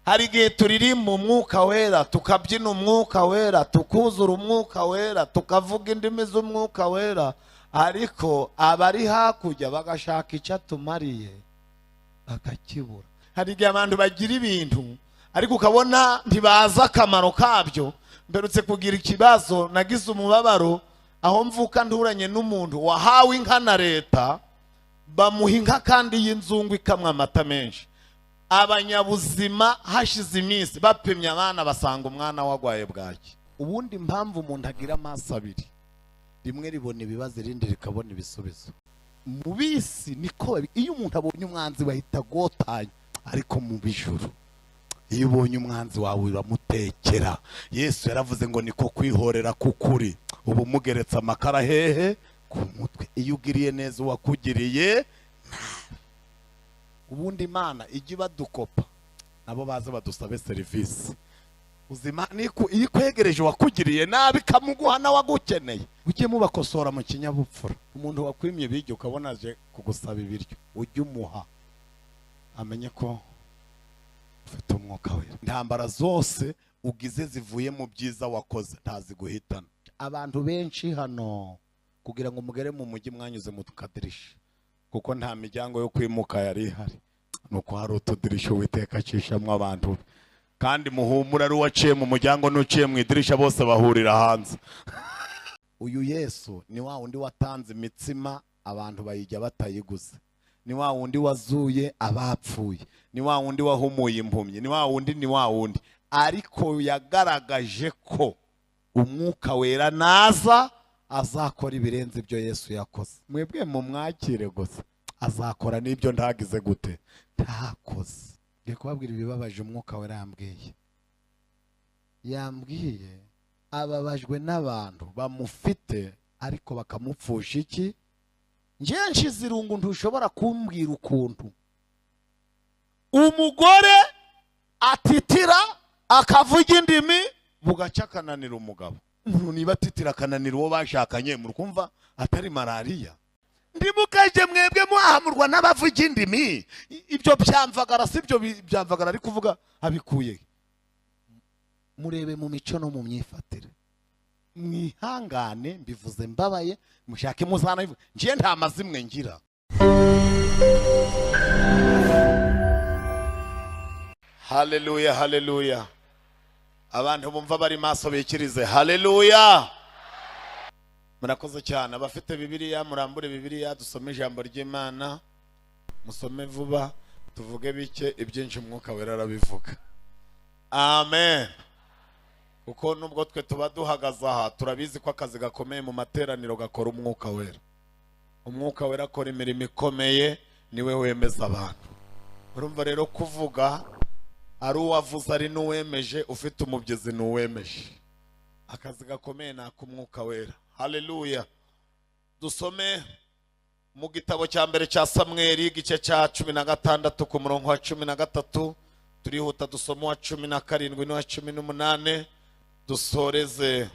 Hari igihe turirimba umwuka wera, tukabyina umwuka wera, tukuzura umwuka wera, tukavuga indimi z'umwuka wera, ariko abari hakurya bagashaka icyo atumariye bakakibura. Hari igihe abantu bagira ibintu ariko ukabona ntibazi akamaro kabyo. Mperutse kugira ikibazo, nagize umubabaro aho mvuka nturanye n'umuntu wahawe inka na leta, bamuha inka kandi y'inzungu ikamwa amata menshi. Abanyabuzima hashize iminsi bapimye abana basanga umwana wagwaye bwaki. Ubundi impamvu umuntu agira amaso abiri, rimwe ribona ibibazo irindi rikabona ibisubizo. Mu bisi niko iyo umuntu abonye umwanzi bahita gotanya, ariko mu bijuru iyo ubonye umwanzi wawe uramutekera. Yesu yaravuze ngo niko kwihorera kukuri, ubu mugeretse amakara hehe ku mutwe. Iyo ugiriye neza uwakugiriye nabi. Ubundi Imana ijya ibadukopa nabo baze badusabe serivisi. Uzima niko iyo ikwegereje uwakugiriye nabi ikamuguha nawe agukeneye. Ujye mubakosora mu kinyabupfura. Umuntu wakwimye ibiryo ukabona aje kugusaba ibiryo, ujye umuha amenye ko ufite umwuka wera. Intambara zose ugize zivuye mu byiza wakoze ntaziguhitana. Abantu benshi hano kugira ngo mugere mu mujyi mwanyuze mu tukadirisha, kuko nta miryango yo kwimuka yari ihari. Nuko hari utudirisha Uwiteka acishamo abantu, kandi muhumura ari uwaciye mu muryango n'uciye mu idirisha bose bahurira hanze. Uyu Yesu ni wa wundi watanze imitsima abantu bayijya batayiguze, ni wa wundi wazuye abapfuye, ni wa wundi wahumuye impumyi, ni wa wundi, ni wa wundi. Ariko yagaragaje ko umwuka wera naza azakora ibirenze ibyo Yesu yakoze. Mwebwe mumwakire gusa, azakora n'ibyo ntagize gute ntakoze. Ngiye kubabwira ibibabaje umwuka wera yambwiye. Yambwiye ababajwe n'abantu bamufite ariko bakamupfusha iki. Njye nshize irungu ntushobora kumbwira ukuntu umugore atitira akavuga indimi bugaca akananira umugabo. Umuntu niba atitira akananira uwo bashakanye, murkumva atari malariya. Ndimukaje mwebwe muhamurwa n'abavuga indimi, ibyo byamvagara si ibyo byamvagara ari kuvuga abikuye. Murebe mu mico no mu myifatire, mwihangane, mbivuze mbabaye, mushake muzana bivuga. Ngiye nta mazimwe ngira. Haleluya, haleluya. Abantu bumva bari maso bikirize haleluya. Murakoze cyane. Abafite Bibiliya murambure Bibiliya, dusome ijambo ry'Imana, musome vuba, tuvuge bike, ibyinshi umwuka wera arabivuga. Amen. Kuko nubwo twe tuba duhagaze aha turabizi ko akazi gakomeye mu materaniro gakora umwuka wera. Umwuka wera akora imirimo ikomeye, niwe wemeza abantu. Urumva rero kuvuga ari uwavuze ari n'uwemeje, ufite umubyizi n'uwemeje. Akazi gakomeye ni ak'umwuka wera. Haleluya. Dusome mu gitabo cya mbere cya Samweli igice cya 16 ku murongo wa 13. Turihuta dusome wa 17 n'uwa 18, dusoreze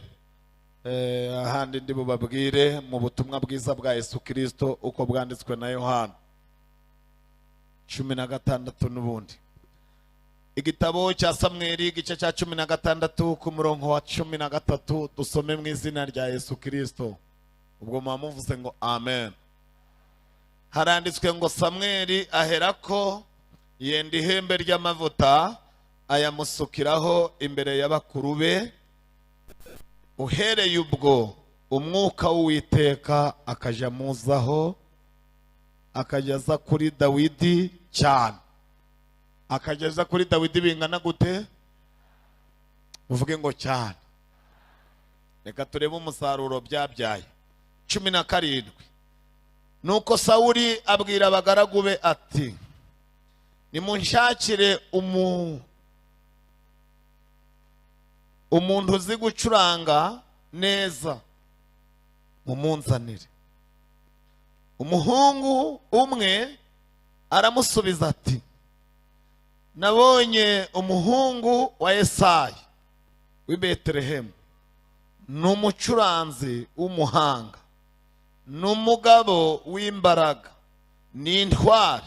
ahandi ndi bubabwire mu butumwa bwiza bwa Yesu Kristo uko bwanditswe na Yohana 16 n'ubundi. Igitabo cya Samweli igice cya 16 ku murongo wa 13, dusome mu izina rya Yesu Kristo. Ubwo muvuze ngo amen. Haranditswe ngo Samweli aherako yenda ihembe ry'amavuta ayamusukiraho imbere y'abakuru be. Uhereye ubwo umwuka w'Uwiteka akaja muzaho, akageza kuri Dawidi cyane. Akageza kuri Dawidi bingana gute? Uvuge ngo cyane. Reka turebe umusaruro byabyaye. 17. Nuko Sawuli abwira abagaragu be ati nimunshakire umuntu uzi gucuranga neza mumunzanire. Umuhungu umwe aramusubiza ati nabonye umuhungu wa Yesayi w'i Betelehemu, ni umucuranzi w'umuhanga, ni umugabo w'imbaraga, ni intwari,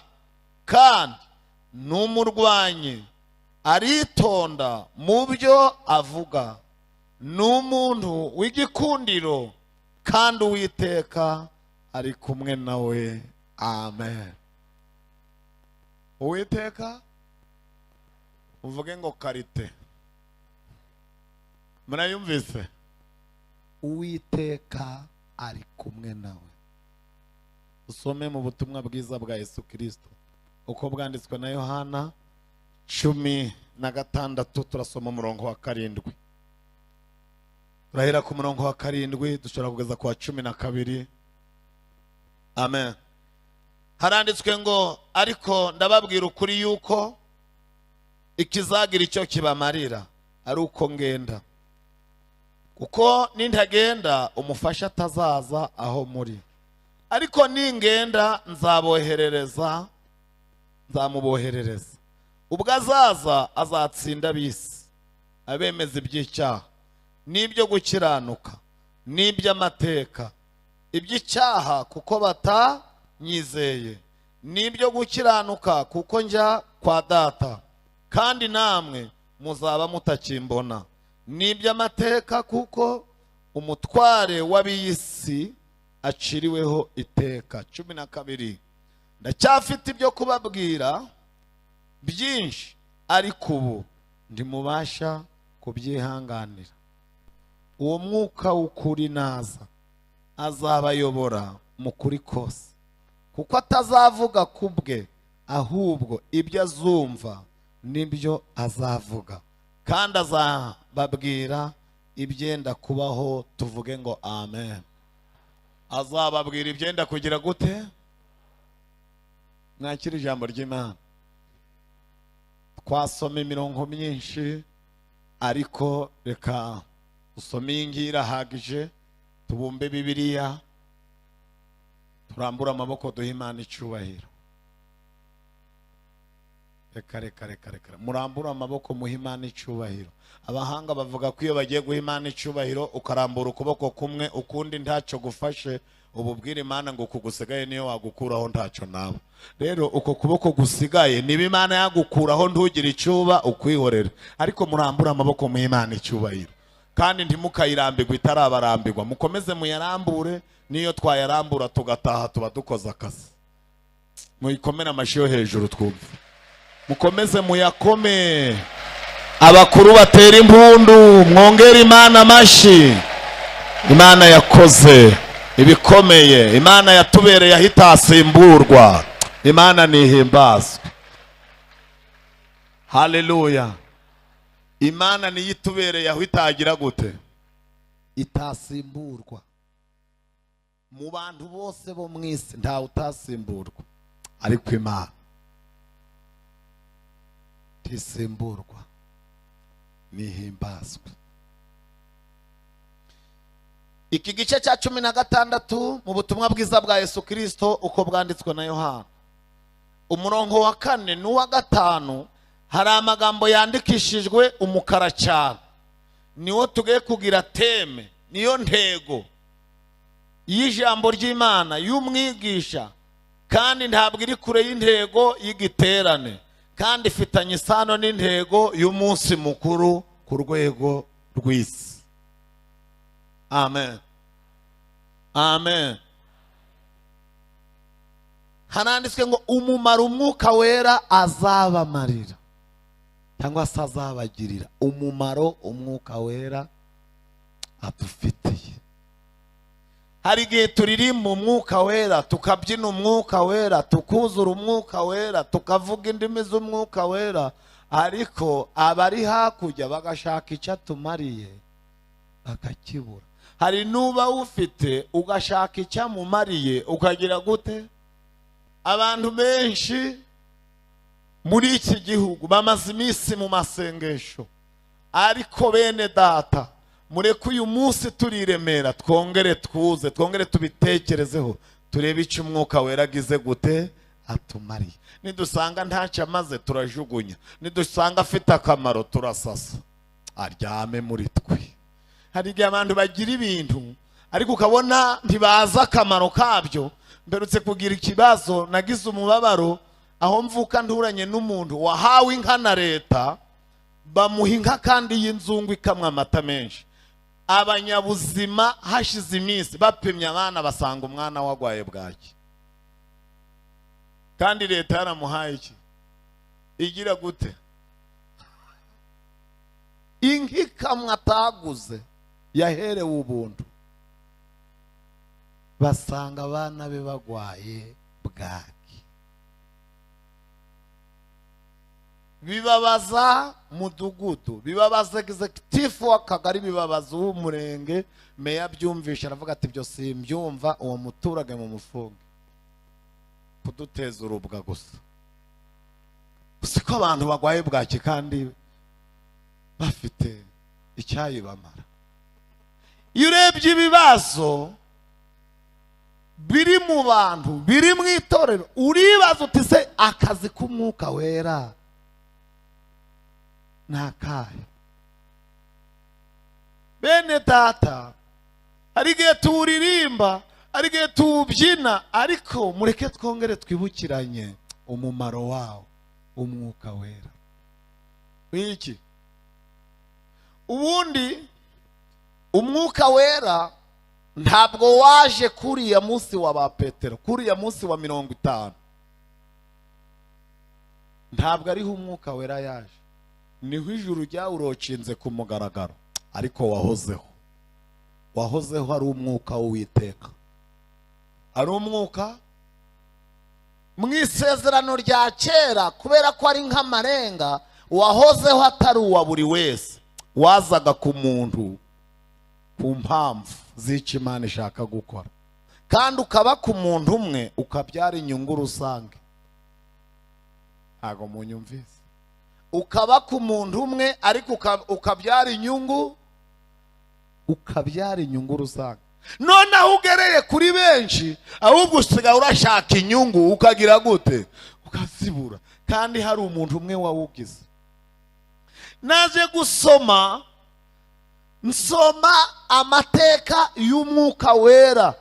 kandi ni umurwanyi, Aritonda mu byo avuga, ni umuntu w'igikundiro, kandi Uwiteka ari kumwe nawe. Amen. Uwiteka, uvuge ngo karite. Murayumvise? Uwiteka ari kumwe nawe. Usome mu butumwa bwiza bwa Yesu Kristo uko bwanditswe na Yohana 16, turasoma umurongo wa 7. Turahera ku murongo wa 7 dushobora kugeza ku wa 12. Amen. Haranditswe ngo, ariko ndababwira ukuri yuko ikizagira icyo kibamarira ari uko ngenda, kuko nintagenda umufasha atazaza aho muri, ariko ningenda nzaboherereza, nzamuboherereza. Ubwo azaza azatsinda ab'isi, abemeza iby'icyaha n'ibyo gukiranuka n'iby'amateka. Iby'icyaha kuko batanyizeye, n'ibyo gukiranuka kuko njya kwa Data, kandi namwe muzaba mutakimbona, n'iby'amateka kuko umutware w'ab'isi aciriweho iteka. 12. Ndacyafite ibyo kubabwira byinshi, ariko ubu ntimubasha kubyihanganira. Uwo mwuka w'ukuri naza azabayobora mu kuri kose, kuko atazavuga kubwe, ahubwo ibyo azumva nibyo azavuga, kandi azababwira ibyenda kubaho. Tuvuge ngo amen. Azababwira ibyenda kugira gute? Mwakira ijambo ry'Imana. Twasoma imirongo myinshi, ariko reka usome iyi ngiyi irahagije. Tubumbe Bibiliya, turambure amaboko duhe Imana icyubahiro. Reka reka reka reka murambure amaboko muhe Imana icyubahiro. Abahanga bavuga ko iyo bagiye guha Imana icyubahiro ukarambura ukuboko kumwe ukundi ntacyo gufashe, ububwira Imana ngo kugusigaye niyo wagukuraho ntacyo nabo. Rero uko kuboko gusigaye niba Imana yagukuraho ntugire icyuba ukwihorera, ariko murambure amaboko muhe Imana icyubahiro. Kandi ntimukayirambirwa itarabarambirwa, mukomeze muyarambure, niyo twayarambura tugataha tuba dukoze akazi. Muyikomere amashyi yo hejuru twumve, mukomeze muyakome. Abakuru batera impundu, mwongere Imana amashyi. Imana yakoze ibikomeye, Imana yatubereye aho itasimburwa. Imana nihimbazwe. Haleluya. Imana niyo itubereye aho itagira gute? Itasimburwa. Mu bantu bose bo mu isi ntawe utasimburwa, ariko Imana ntisimburwa, nihimbazwe. Iki gice cya 16 mu butumwa bwiza bwa Yesu Kristo uko bwanditswe na Yohana, umurongo wa 4 n'uwa 5, hari amagambo yandikishijwe umukara cyane. Niwo tugiye kugira teme, niyo ntego y'ijambo ry'Imana y'umwigisha, kandi ntabwo iri kure y'intego y'igiterane, kandi ifitanye isano n'intego y'umunsi mukuru ku rwego rw'isi. Amen. Amen. Hananditswe ngo umumaro umwuka wera azabamarira, cyangwa se azabagirira. Umumaro umwuka wera adufitiye. Hari igihe turirimba umwuka wera, tukabyina umwuka wera, tukuzura umwuka wera, tukavuga indimi z'umwuka wera, ariko abari hakurya bagashaka icyo atumariye bakakibura. Hari nuba ufite ugashaka icyo amumariye ukagira gute? Abantu benshi muri iki gihugu bamaze iminsi mu masengesho, ariko bene data mureke uyu munsi turiremera, twongere twuze, twongere tubitekerezeho, turebe icyo umwuka wera agize gute atumariye. Nidusanga ntacyo amaze turajugunya, nidusanga afite akamaro turasasa, aryame muri twe. Hari igihe abantu bagira ibintu ariko ukabona ntibazi akamaro kabyo. Mperutse kugira ikibazo, nagize umubabaro aho mvuka nturanye n'umuntu wahawe inka na leta, Bamuha inka kandi y'inzungu ikamwa amata menshi. Abanyabuzima hashize iminsi bapimye abana basanga umwana wagwaye bwaki. Kandi leta yaramuhaye iki? Igira gute? Inka ikamwa ataguze yaherewe ubuntu. Basanga abana be bagwaye bwaki. Bibabaza mudugudu, bibabaza executive w'akagari, bibabaza uw'umurenge. Meya byumvisha aravuga ati byo simbyumva, uwo muturage mu mufunge kuduteza urubwa gusa. Siko abantu bagwaye bwaki kandi bafite icyayibamara. Iyo urebye ibibazo biri mu bantu, biri mu itorero, uribaza uti se akazi k'umwuka wera nakahe? Bene data, hari igihe tuwuririmba, hari igihe tuwubyina, ariko mureke twongere twibukiranye umumaro wawo umwuka wera. Wiki ubundi umwuka wera ntabwo waje kuriya munsi wa ba Petero, kuriya munsi wa 50. Ntabwo ariho umwuka wera yaje. Niho ijuru ryawurocinze ku mugaragaro, ariko wahozeho. Wahozeho ari umwuka w'Uwiteka. Ari umwuka mu isezerano rya kera, kubera ko ari nk'amarenga, wahozeho atari uwa buri wese. Wazaga ku muntu ku mpamvu z'icyo Imana ishaka gukora, kandi ukaba ku muntu umwe ukabyara inyungu rusange. Ntago munyumvise. Ukaba ku muntu umwe ariko ukabyara inyungu, ukabyara inyungu rusange. Noneho ugereye kuri benshi, ahubwo usigaye urashaka inyungu ukagira gute? Ukazibura. Kandi hari umuntu umwe wawugize. Naje gusoma, nsoma amateka y'umwuka wera.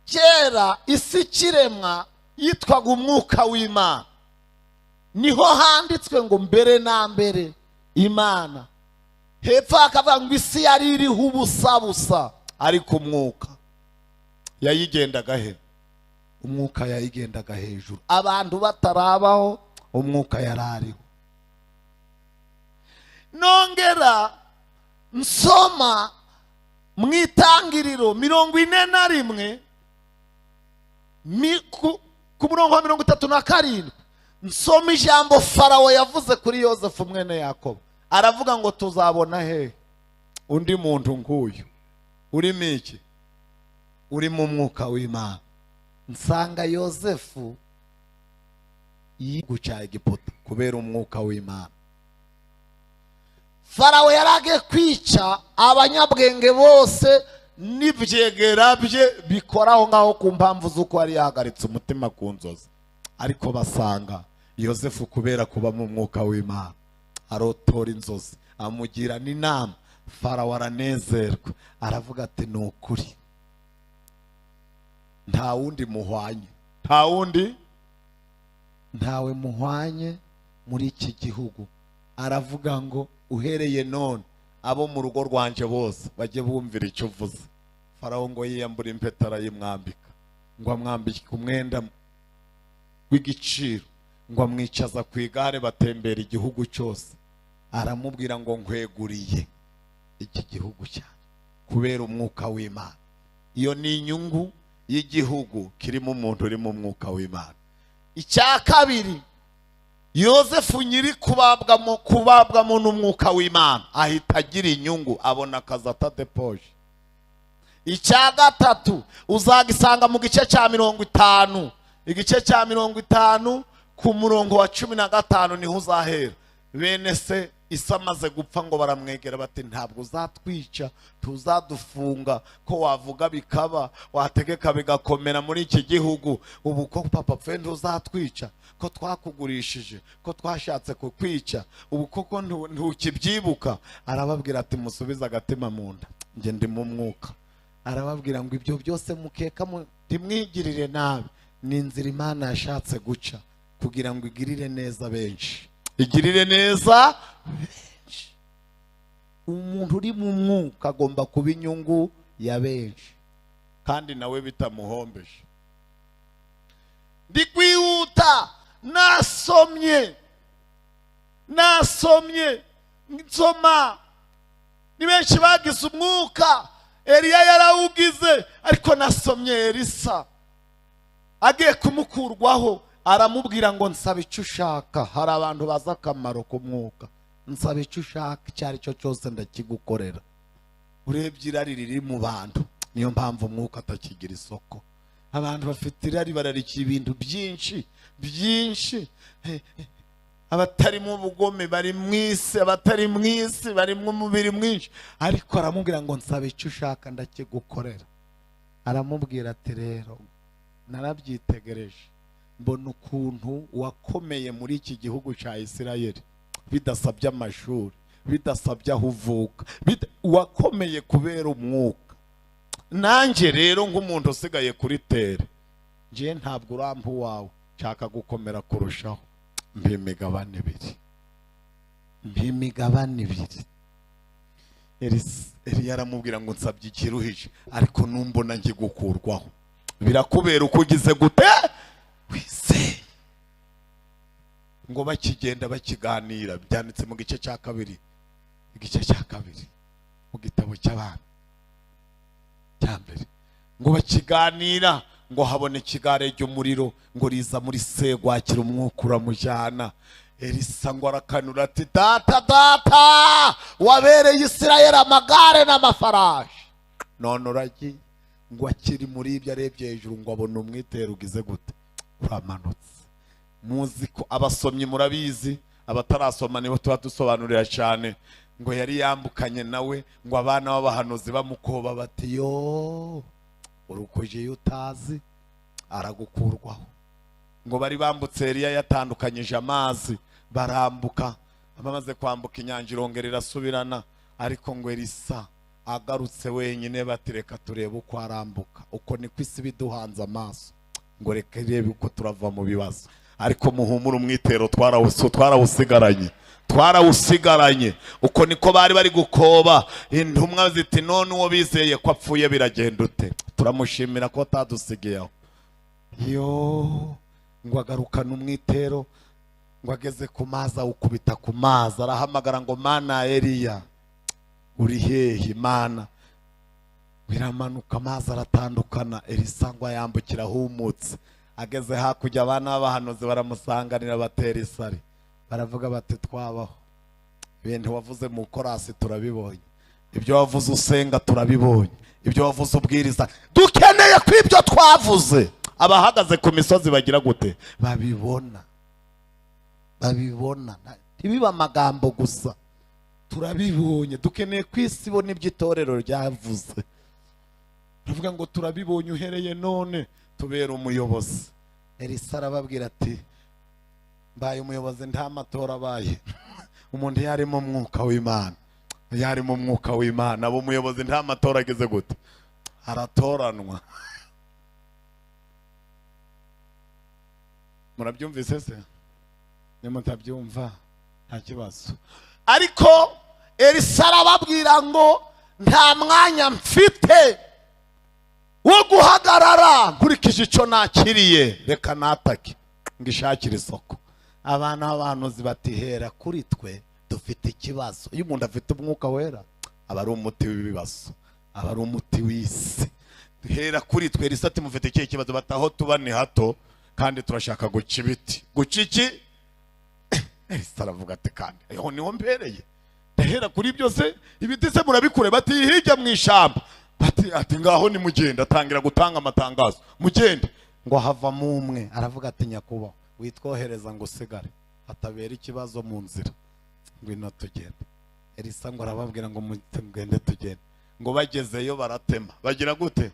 Kera isi kiremwa yitwaga umwuka w'Imana. Niho handitswe ngo mbere na mbere Imana. Hepfo hakavuga ngo isi yari iriho ubusa busa, ariko umwuka yayigendaga he? Umwuka yayigendaga hejuru. Abantu batarabaho, umwuka yarariho. Nongera nsoma mu itangiriro 41 ku murongo wa 37, nsoma ijambo Farawo yavuze kuri Yosefu mwene Yakobo. Aravuga ngo tuzabona he undi muntu nk'uyu urimo iki? Uri mu mwuka w'Imana. Nsanga Yosefu yiguca Egiputa kubera umwuka w'Imana. Farawo yaragiye kwica abanyabwenge bose n'ibyegera bye bikoraho ngaho ku mpamvu z'uko yari yahagaritse umutima ku nzozi. Ariko basanga Yosefu kubera kuba mu mwuka w'Imana arotora inzozi, amugira n'inama. Farawo aranezerwa, aravuga ati ni ukuri nta wundi muhwanye, nta wundi, ntawe muhwanye muri iki gihugu. Aravuga ngo uhereye none abo mu rugo rwanje bose bajye bumvira icyo uvuze. Farawo ngo yiyambura impeta arayimwambika, ngo amwambike umwenda w'igiciro, ngo amwicaza ku igare batembera igihugu cyose. Aramubwira ngo nkweguriye iki gihugu cyane kubera umwuka w'Imana. Iyo ni inyungu y'igihugu kirimo umuntu uri mu mwuka w'Imana. Icya kabiri, Yosefu nyiri kubabwamo n'umwuka w'Imana ahita agira inyungu, abona akazi atadepoje. Icya gatatu uzagisanga mu gice cya 50, igice cya 50 ku murongo wa 15 niho uzahera. Bene se Isa amaze gupfa ngo baramwegera bati ntabwo uzatwica, tuzadufunga, ko wavuga bikaba, wategeka bigakomera muri iki gihugu. Ubu ko papa pfe ntuzatwica, ko twakugurishije, ko twashatse kukwica, ubu koko ntukibyibuka. Arababwira ati musubize agatima mu nda, njye ndi mu mwuka. Arababwira ngo ibyo byose mukeka ntimwigirire nabi, ni inzira Imana yashatse guca kugira ngo igirire neza benshi. Igirire neza benshi. Umuntu uri mu mwuka agomba kuba inyungu ya benshi, kandi nawe bitamuhombeje. Ndi kwihuta, nasomye nsoma, ni benshi bagize umwuka. Eliya yarawugize, ariko nasomye Elisa agiye kumukurwaho aramubwira ngo nsaba icyo ushaka. Hari abantu bazi akamaro k'umwuka. Nsaba icyo ushaka icyo ari cyo cyose ndakigukorera. Urebye irari riri mu bantu, niyo mpamvu umwuka atakigira isoko. Abantu bafite irari, bararikiye ibintu byinshi byinshi. Abatari mu bugome bari mu isi, abatari mu isi bari mu mubiri mwinshi. Ariko aramubwira ngo nsaba icyo ushaka ndakigukorera. Aramubwira ati rero narabyitegereje, mbona ukuntu wakomeye muri iki gihugu cya Isirayeli bidasabye amashuri, bidasabye aho uvuka, wakomeye kubera umwuka. Nanjye rero nk'umuntu usigaye kuri tere, ngiye ntabwo urampa uwawe, nshaka gukomera kurushaho. Mpa imigabane ibiri, mpa imigabane ibiri. Eliya aramubwira ngo nsabye ikiruhije, ariko numbona nkigukurwaho birakubera uko ugize gute wizeye. Ngo bakigenda bakiganira, byanditse mu gice cya kabiri, igice cya kabiri mu gitabo cy'abana cya mbere. Ngo bakiganira, ngo habone ikigare ry'umuriro, ngo riza muri segwakira umwuka uramujyana. Elisa ngo arakanura ati data data, wabereye Isirayeli amagare n'amafarashi, none uragiye. Ngo akiri muri ibyo arebye hejuru ngo abone umwitero ugize gute, uramanutse. Muzi ko abasomyi murabizi, abatarasoma nibo tuba dusobanurira cyane. Ngo yari yambukanye nawe, ngo abana b'abahanuzi bamukoba bati yo urukuje iyo utazi aragukurwaho. Ngo bari bambutse, Eliya yatandukanyije amazi barambuka. Bamaze kwambuka inyanja irongera irasubirana, ariko ngo Elisa agarutse wenyine bati reka turebe uko arambuka. Uko niko isi biduhanze amaso, ngo reka irebe uko turava mu bibazo. Ariko muhumure, umwitero twarawusigaranye, twarawusigaranye. Uko niko bari bari gukoba intumwa ziti none uwo bizeye ko apfuye biragenda ute? Turamushimira ko atadusigiyeho. Yo ngo agarukana umwitero, ngo ageze ku mazi awukubita ku mazi, arahamagara ngo mana Eliya uri hehe Mana? Biramanuka amazi aratandukana, Elisa ngo ayambukira ahumutse. Ageze hakurya abana b'abahanuzi baramusanganira batera isari, baravuga bati twabaho, ibintu wavuze mu korasi turabibonye, ibyo wavuze usenga turabibonye, ibyo wavuze ubwiriza, dukeneye ko ibyo twavuze abahagaze ku misozi bagira gute babibona, babibona, ntibiba amagambo gusa. Turabibonye, dukeneye ko isi ibona ibyo itorero ryavuze. Turavuga ngo turabibonye uhereye none tubera umuyobozi. Elisa arababwira ati mbaye umuyobozi nta matora abaye. Umuntu yarimo umwuka w'Imana, yarimo umwuka w'Imana, abo umuyobozi nta matora ageze gute, aratoranwa. Murabyumvise se? Nimutabyumva nta kibazo. Ariko Elisa arababwira ngo nta mwanya mfite wo guhagarara nkurikije icyo nakiriye, reka natake ngishakire isoko. Abana b'abahanuzi batihera kuri twe dufite ikibazo. Iyo umuntu afite umwuka wera aba ari umuti w'ibibazo, aba ari umuti w'isi. Duhera kuri twe. Elisa ati mufite ikihe kibazo? Bataho tuba ni hato kandi turashaka guca ibiti. Guca iki? Elisa aravuga ati kandi aho niho mbereye, ndahera kuri byose. Ibiti se murabikure? Bati hirya mu ishyamba. Bati ati ngaho ni mugenda. Atangira gutanga amatangazo, mugende. Ngo havamo umwe aravuga ati nyakubahwa witwohereza ngo usigare hatabera ikibazo mu nzira, ngwino tugende. Elisa ngo arababwira ngo mugende tugende. Ngo bagezeyo baratema, bagira gute?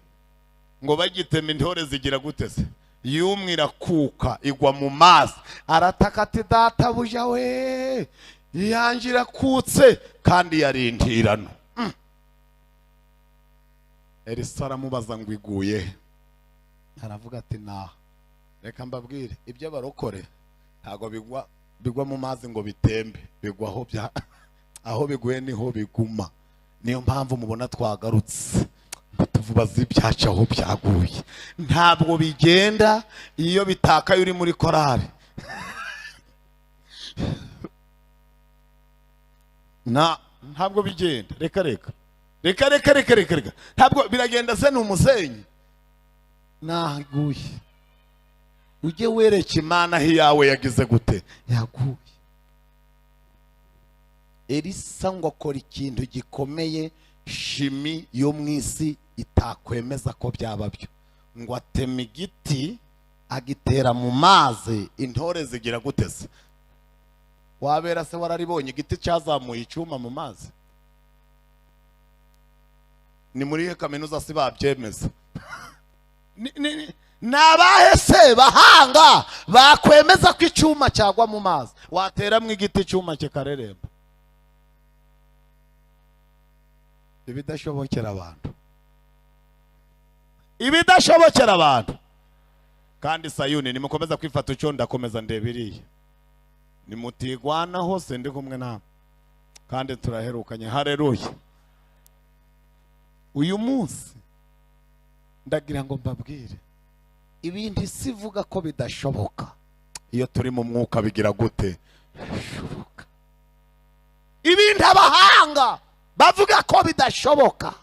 Ngo bagitema intore zigira gute se? Yumwe irakuka igwa mu mazi. Arataka ati data buja we, yanjye irakutse kandi yarintirano. Elisa aramubaza ngo iguye? Aravuga ati naha. Reka mbabwire, ibyo barokore ntago bigwa bigwa mu mazi ngo bitembe, bigwa aho bya aho biguye niho biguma. Niyo mpamvu mubona twagarutse tuvubaza ibyacu aho byaguye. Ntabwo bigenda iyo bitakaye uri muri korari. Na ntabwo bigenda, reka reka reka reka reka reka reka, ntabwo biragenda. Se ni umusenyi naguye. Ujye wereka Imana aho iyawe yagize gute, yaguye. Elisa ngo akora ikintu gikomeye shimi yo mu isi itakwemeza ko byaba byo. Ngo atema igiti agitera mu mazi, intore zigira gute se? Wabera se wararibonye igiti cyazamuye icyuma mu mazi? Ni muri kaminuza si babyemeza. Nabahe se bahanga bakwemeza ko icyuma cyagwa mu mazi? Wateramwe igiti icyuma kikareremba. Ibidashobokera abantu, ibidashobokera abantu. Kandi Sayuni nimukomeza kwifata ucyo, ndakomeza ndebiriye. Nimutigwana hose ndi kumwe namwe, kandi turaherukanye. Haleluya. Uyu munsi ndagira ngo mbabwire ibintu sivuga ko bidashoboka, iyo turi mu mwuka bigira gute? Bishoboka. Ibintu abahanga bavuga ko bidashoboka,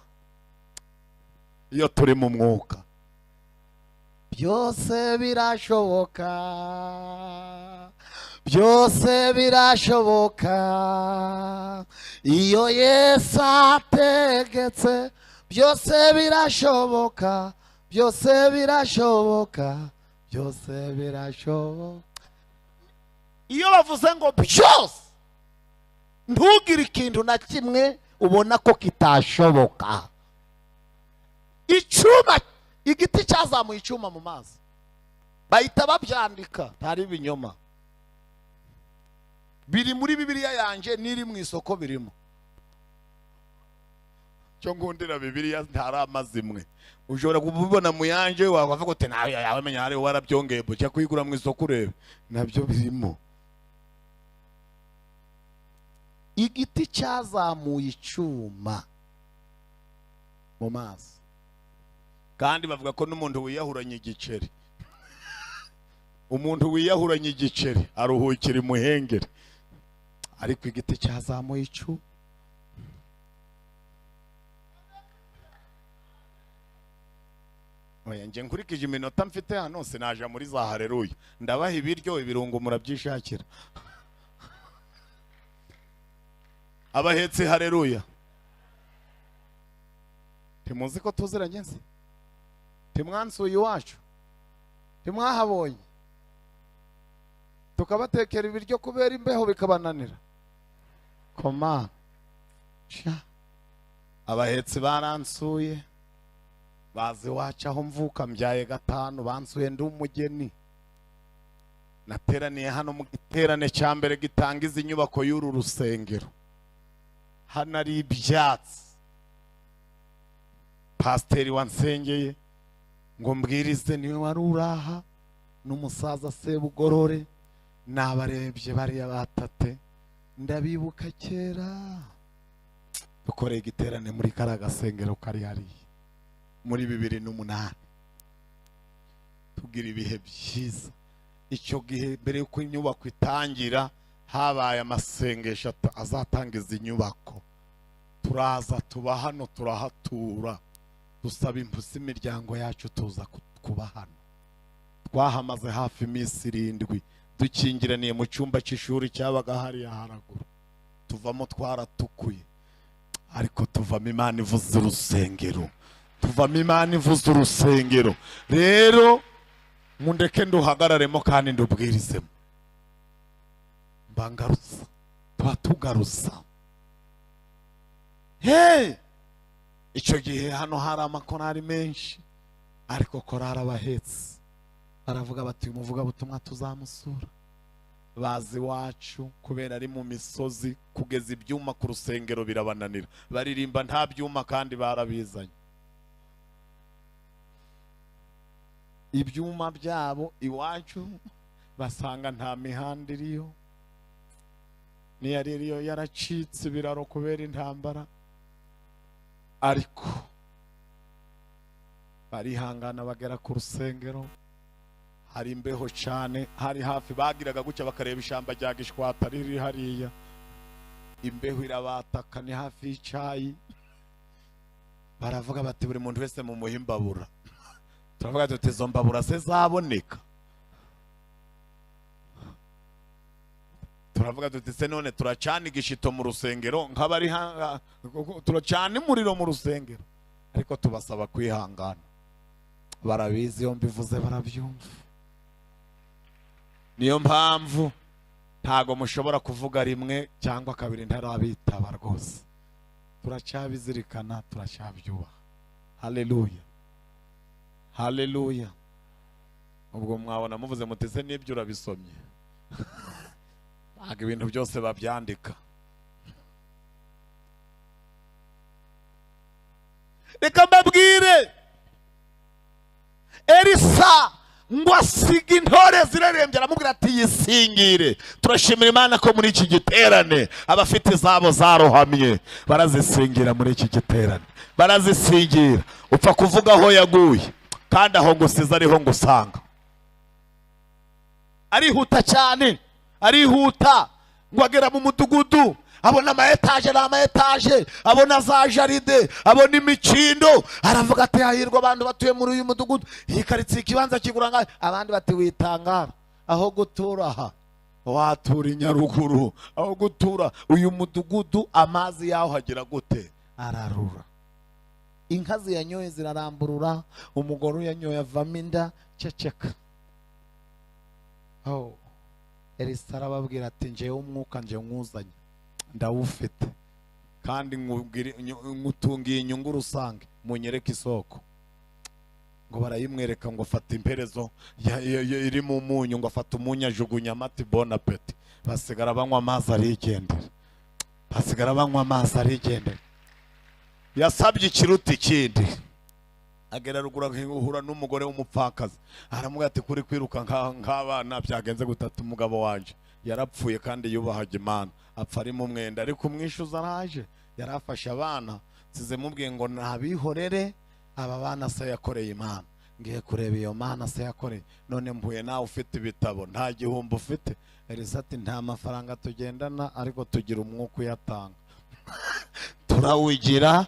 iyo turi mu mwuka byose birashoboka, byose birashoboka. Iyo Yesu ategetse byose birashoboka, byose birashoboka, byose birashoboka. Iyo bavuze ngo byose, ntugire ikintu na kimwe ubona ko kitashoboka. Icyuma, igiti cyazamuye icyuma mu mazi, bahita babyandika, ntari ibinyoma. Biri muri Bibiliya yanje, niri mu isoko birimo. Cyo ngundira Bibiliya ntari amazimwe. Ushobora kubibona mu yanje wavuga uti nawe yawe menya hari warabyongeye, bucya kuyigura mu isoko urebe, nabyo birimo. Igiti cyazamuye icyuma mu mazi. Kandi bavuga ko n'umuntu wiyahuranye igiceri, umuntu wiyahuranye igiceri aruhukira imuhengeri. Ariko igiti cyazamuye icyuma. Oya, nje nkurikije iminota mfite hano sinaja muri za haleluya. Ndabaha ibiryo, ibirungo murabyishakira. Abahetse haleluya. Timuzi ko tuziranye se? Timwansuye iwacu, timwahabonye, tukabatekera ibiryo kubera imbeho bikabananira. Koma sha, abahetse baransuye, bazi iwacu aho mvuka, mbyaye 5, bansuye ndi umugeni. Nateraniye hano mu giterane cya mbere gitangiza inyubako y'uru rusengero. Hano ari ibyatsi. Pasiteri wansengeye ngo mbwirize niwe wari uraha, n'umusaza Sebugorore. Nabarebye bariya batate, ndabibuka kera dukoreye igiterane muri kariya gasengero kari hariya muri 2008, tugira ibihe byiza. Icyo gihe mbere yuko inyubako itangira habaye amasengesho azatangiza inyubako. Turaza tuba hano, turahatura, dusaba impusi imiryango yacu, tuza kuba hano. Twahamaze hafi iminsi 7 dukingiraniye mu cyumba cy'ishuri cyabaga hariya haraguru. Tuvamo twaratukuye, ariko tuvamo Imana ivuze urusengero, tuvamo Imana ivuze urusengero. Rero mundeke nduhagararemo kandi ndubwirizemo. Mbangarusa, tuba tugarusa. Hey! Icyo gihe hano hari amakorari menshi, ariko korari abahetse baravuga bati umuvuga butumwa tuzamusura. Bazi iwacu kubera ari mu misozi, kugeza ibyuma ku rusengero birabananira, baririmba nta byuma kandi barabizanye. Ibyuma byabo iwacu basanga nta mihanda iriyo, Niyari iriyo yaracitse ibiraro kubera intambara, ariko barihangana bagera ku rusengero. Hari imbeho cyane, hari hafi bagiraga gutya bakareba ishyamba rya Gishwata riri hariya, imbeho irabataka, ni hafi y'icyayi. Baravuga bati buri muntu wese mu muhimbabura. Turavuga tuti izo mbabura se zaboneka? Turavuga tuti se none turacana igishito mu rusengero nk'abari turacana umuriro mu rusengero? Ariko tubasaba kwihangana, barabizi iyo mbivuze barabyumva. Niyo mpamvu ntago mushobora kuvuga rimwe cyangwa kabiri ntarabitaba rwose. Turacyabizirikana, turacyabyubaha. Haleluya, haleluya. Ubwo mwabona muvuze mutese n'ibyo urabisomye. Ntabwo ibintu byose babyandika. Reka mbabwire, Elisa ngo asiga intore zirarembye, aramubwira ati yisingire. Turashimira Imana ko muri iki giterane abafite izabo zarohamye barazisingira. Muri iki giterane barazisingira. Upfa kuvuga aho yaguye, kandi aho ngusize ariho ngusanga. Arihuta cyane, arihuta ngo agera mu mudugudu, abona ama etaje n'ama etaje, abona za jaride, abona imikindo. Aravuga ati hahirwa abantu batuye muri uyu mudugudu, iyi karitsiye ikibanza kigura ngahe. Abandi bati witangara, aho gutura aha watura i Nyaruguru, aho gutura uyu mudugudu amazi yaho hagira gute? Ararura. Inka ziyanyoye ziraramburura, umugore uyanyoye avamo inda. Ceceka. Oh, Elisa arababwira ati njewe umwuka nje mwuzanye ndawufite, kandi ngutungiye inyungu rusange, munyereke isoko. Ngo barayimwereka, ngo afata imperezo iri mu munyu, ngo afata umunyu ajugunya amati bon appetit. Basigara banywa amazi arigendera, basigara banywa amazi arigendera. Yasabye ikiruta ikindi. Agera ruguru ahura n'umugore w'umupfakazi, aramubwira ati kuri kwiruka nk'abana byagenze gutatu, umugabo wanje yarapfuye kandi yubahaga Imana, apfa ari mu mwenda, ariko umwishuza araje yarafashe abana. Nsize mubwiye ngo nabihorere, aba bana se yakoreye Imana, ngiye kureba iyo Mana se yakoreye. None mpuye nawe ufite ibitabo, nta gihumbi ufite. Elisa ati nta mafaranga tugendana, ariko tugira umwuka uyatanga. Turawugira.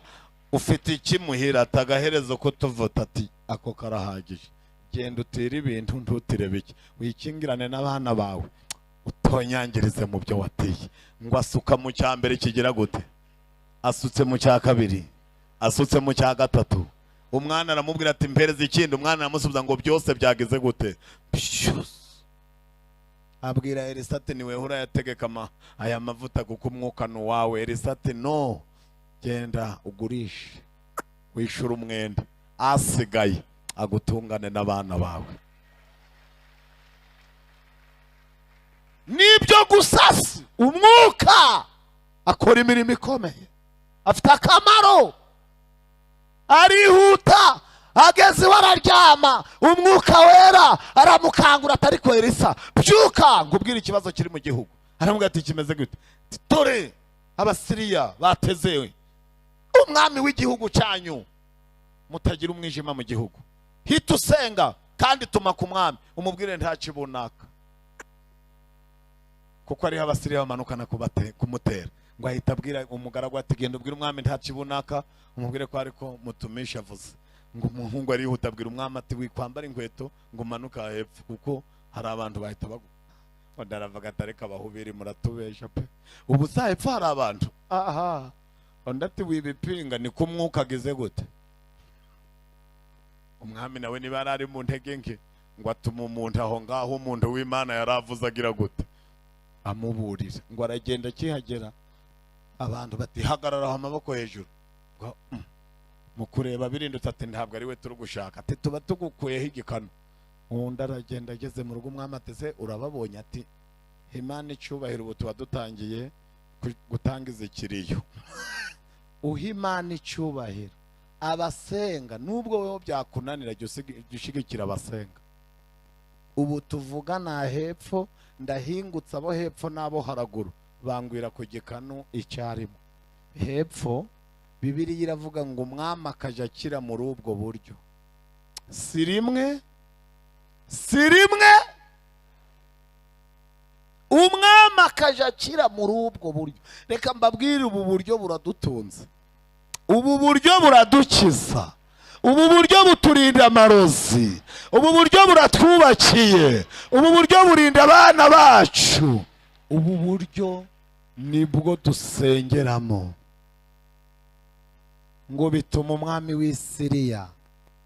Ufite iki muhira? Atagaherezo ko tuvuta. Ati ako karahagije, genda utire ibintu ntutire bike, wikingirane n'abana bawe, utonyangirize mu byo wateye. Ngo asuka mu cya mbere kigira gute? Asutse mu cya kabiri, asutse mu cya gatatu. Umwana aramubwira ati mpereze ikindi. Umwana aramusubiza ngo byose byageze gute? Abwira Elisa ati niwe urayategeka aya mavuta kuko umwuka ni uwawe. Elisa ati no, genda ugurishe wishyure umwenda, asigaye agutungane n'abana bawe. Nibyo gusasi umwuka akora imirimo ikomeye, afite akamaro. Arihuta ageze iwe araryama, umwuka wera aramukangura atari ko Elisa byuka ngubwire ikibazo kiri mu gihugu. Aramubwira ati kimeze gute? Dore Abasiriya batezewe umwami w'igihugu cyanyu, mutagira umwijima mu gihugu. Hita usenga kandi tuma ku mwami umubwire nta kibunaka, kuko ariho Abasiriya bamanukana kumutera. Ngo ahita abwira umugaragu ati genda ubwire umwami nta kibunaka, umubwire ko ariko mutumisha avuze. Ngo umuhungu arihuta abwira umwami ati wikwambara inkweto ngo umanuka hepfo, kuko hari abantu bahita bagu. Ndaravuga ati ariko abahubiri muratubesha pe, ubu sa hepfo hari abantu. Aha, undi ati wibipinga ni ko umwuka agize gute? Umwami nawe niba ari mu ntege nke, ngo atuma umuntu aho ngaho, umuntu w'Imana yaravuze agira gute? Amuburira. Ngo aragenda akihagera abantu bati hagarara amaboko hejuru. Ngo mu kureba birindutse ati ntabwo ari we turi gushaka, ati tuba tugukuyeho igikano. Undi aragenda ageze mu rugo, umwami ati se urababonye? Ati Imana icyubahiro, ubu tuba dutangiye gutangiza ikiriyo. Uha Imana icyubahiro abasenga, nubwo wewe byakunanira jya ushyigikira abasenga. Ubu tuvugana hepfo ndahingutse abo hepfo n'abo haraguru Bangwira ku gikanu icyarimwe. Hepfo Bibiliya iravuga ngo umwami akajya akira muri ubwo buryo. Si rimwe, si rimwe, umwami akajya akira muri ubwo buryo. Reka mbabwire, ubu buryo buradutunze, ubu buryo buradukiza, ubu buryo buturinda amarozi, ubu buryo buratwubakiye, ubu buryo burinda abana bacu. Ubu buryo nibwo dusengeramo. Ngo bituma umwami w'i Siriya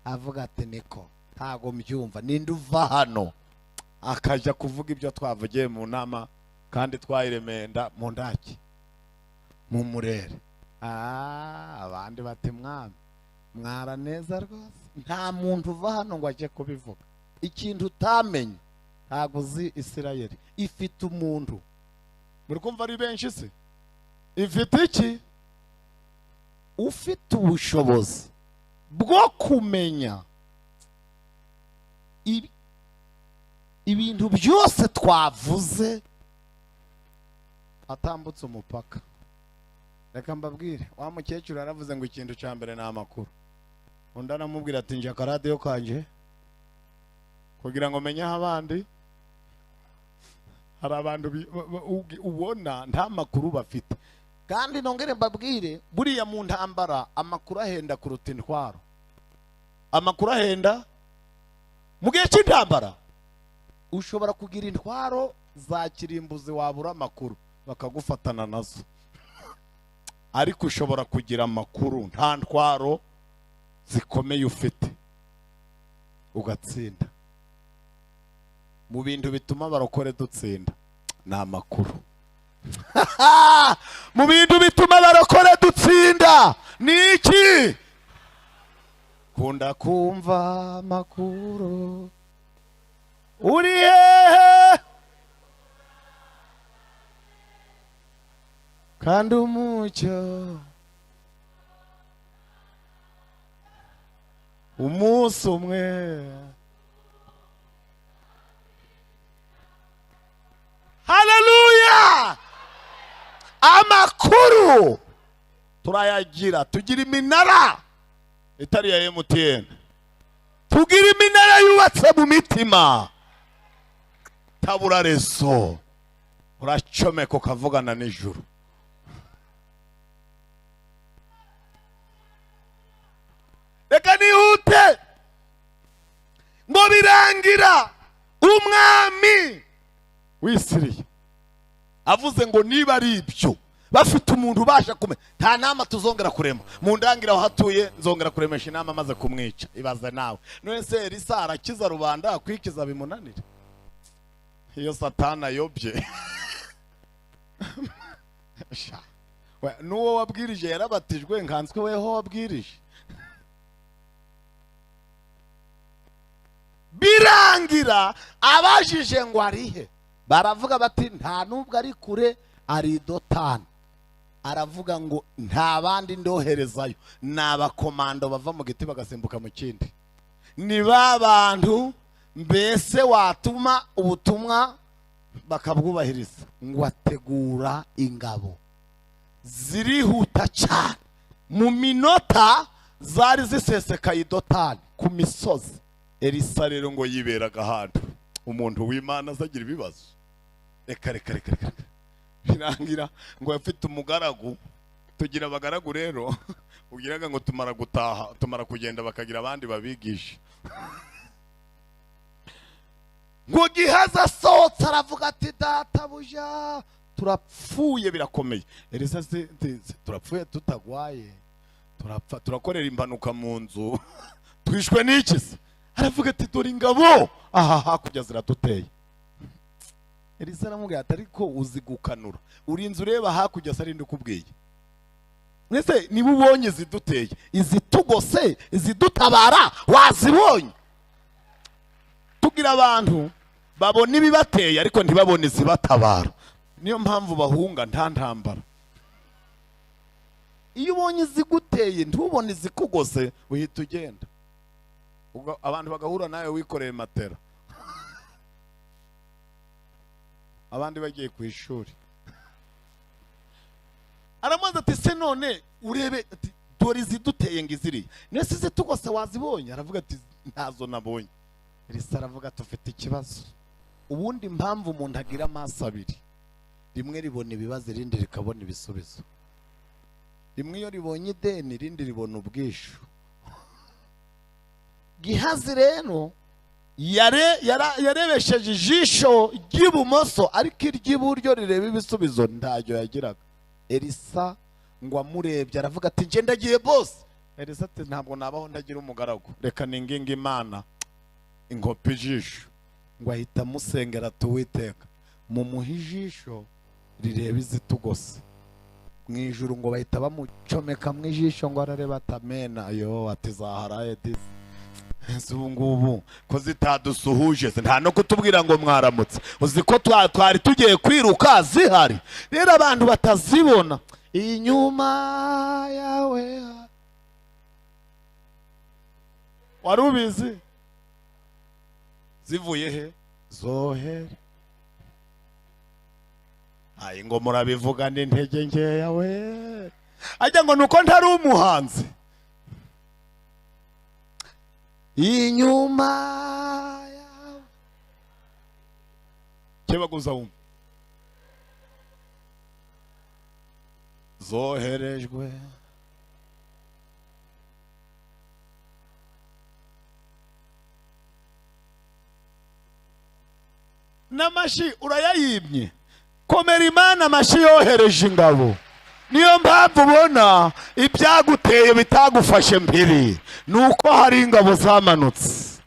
avuga ati niko ntago mbyumva, ninde uva hano akajya kuvuga ibyo twavugiye mu nama kandi twayiremenda mu ndaki mu murere. Abandi bati mwami mwara neza rwose, nta muntu uva hano ngo ajye kubivuga. Ikintu utamenye, ntago uzi Isirayeli ifite umuntu. Muri kumva ari benshi se? Ifite iki? Ufite ubushobozi bwo kumenya ibintu byose twavuze atambutse umupaka. Reka mbabwire, wa mukecuru yaravuze ngo ikintu cya mbere ni amakuru. Undi aramubwira ati nje akaradiyo kanje kugira ngo menye aho abandi. Hari abantu ubona nta makuru bafite. Kandi nongere mbabwire, buriya mu ntambara amakuru ahenda kuruta intwaro. Amakuru ahenda mu gihe cy'intambara. Ushobora kugira intwaro za kirimbuzi wabura amakuru bakagufatana nazo, ariko ushobora kugira amakuru nta ntwaro zikomeye ufite ugatsinda. Mu bintu bituma abarokore dutsinda ni amakuru. Mu bintu bituma abarokore dutsinda ni iki? Kunda kumva amakuru. Uri hehe? Kandi umucyo umunsi umwe. Haleluya! Amakuru turayagira, tugira iminara itari ya MTN, tugira iminara yubatse mu mitima. Tabura rezo, uracomeka ukavugana n'ijuru. Reka nihute ngo birangira umwami w'i Siriya avuze ngo niba ari ibyo bafite umuntu ubasha kumenya, nta nama tuzongera kurema. Mu ndangira aho hatuye nzongera kuremesha inama maze kumwica. Ibaze nawe. None se Elisa arakiza rubanda akwikiza bimunanira? Iyo Satana ayobye. N'uwo wabwirije yarabatijwe, nkanswe weho wabwirije. Birangira abajije ngo arihe, baravuga bati nta nubwo ari kure, ari Dotani. Aravuga ngo nta bandi ndoherezayo, ni abakomando bava mu giti bagasimbuka mu kindi. Ni ba bantu mbese watuma ubutumwa bakabwubahiriza. Ngo ategura ingabo zirihuta cyane, mu minota zari zisesekaye Dotani ku misozi. Elisa rero ngo yiberaga ahantu umuntu w'Imana azagira ibibazo. Reka reka reka reka birangira ngo afite umugaragu. Tugira abagaragu rero ugiraga ngo tumara gutaha, tumara kugenda bakagira abandi babigisha. Ngo Gihazi asohotse aravuga ati databuja turapfuye birakomeye. Elisa turapfuye tutagwaye, turapfa turakorera impanuka mu nzu, twishwe n'iki se? Aravuga ati dore ingabo aha hakurya ziraduteye. Elisa aramubwira ati ariko uzi gukanura, urinze ureba hakurya se arinde ukubwiye. Nese niba ubonye ziduteye, izitugose, izidutabara wazibonye? Tugira abantu babona ibibateye ariko ntibabone izibatabara. Niyo mpamvu bahunga nta ntambara. Iyo ubonye iziguteye ntubone izikugose uhita ugenda. Abantu bagahura nawe wikoreye matera, abandi bagiye ku ishuri. Aramubaza ati se none urebe ati dore iziduteye ngo iziriye, nese izitugose wazibonye? Aravuga ati ntazo nabonye. Elisa aravuga ati ufite ikibazo. Ubundi impamvu umuntu agira amaso abiri, rimwe ribona ibibazo irindi rikabona ibisubizo. Rimwe iyo ribonye ideni irindi ribona ubwishu. Gihazi rero yarebesheje ijisho ry'ibumoso ariko iry'iburyo rireba ibisubizo ntacyo yagiraga. Elisa ngo amurebye aravuga ati nje ndagiye boss. Elisa ati ntabwo nabaho ndagira umugaragu, reka ninginga Imana inkopa ijisho. Ngo ahita amusengera ati Uwiteka mumuhe ijisho rireba izitugose. Mu ijuru ngo bahita bamucomeka mu ijisho ngo arareba atamena yo ati zaharaye disi. Ese ubu ngubu ko zitadusuhuje nta no kutubwira ngo mwaramutse, uzi ko twari tugiye kwiruka zihari. Rero abantu batazibona inyuma yawe wari ubizi zivuye he? Zohere. Ayi ngo murabivuga n'intege nkeya we, ajya ngo nuko ntari umuhanzi. Inyuma yawe kebaguza wumva zoherejwe. N'amashi urayayimye. Komera Imana, amashi yohereje ingabo. Niyo mpamvu ubona ibyaguteye bitagufashe mpiri, nuko hari ingabo zamanutse.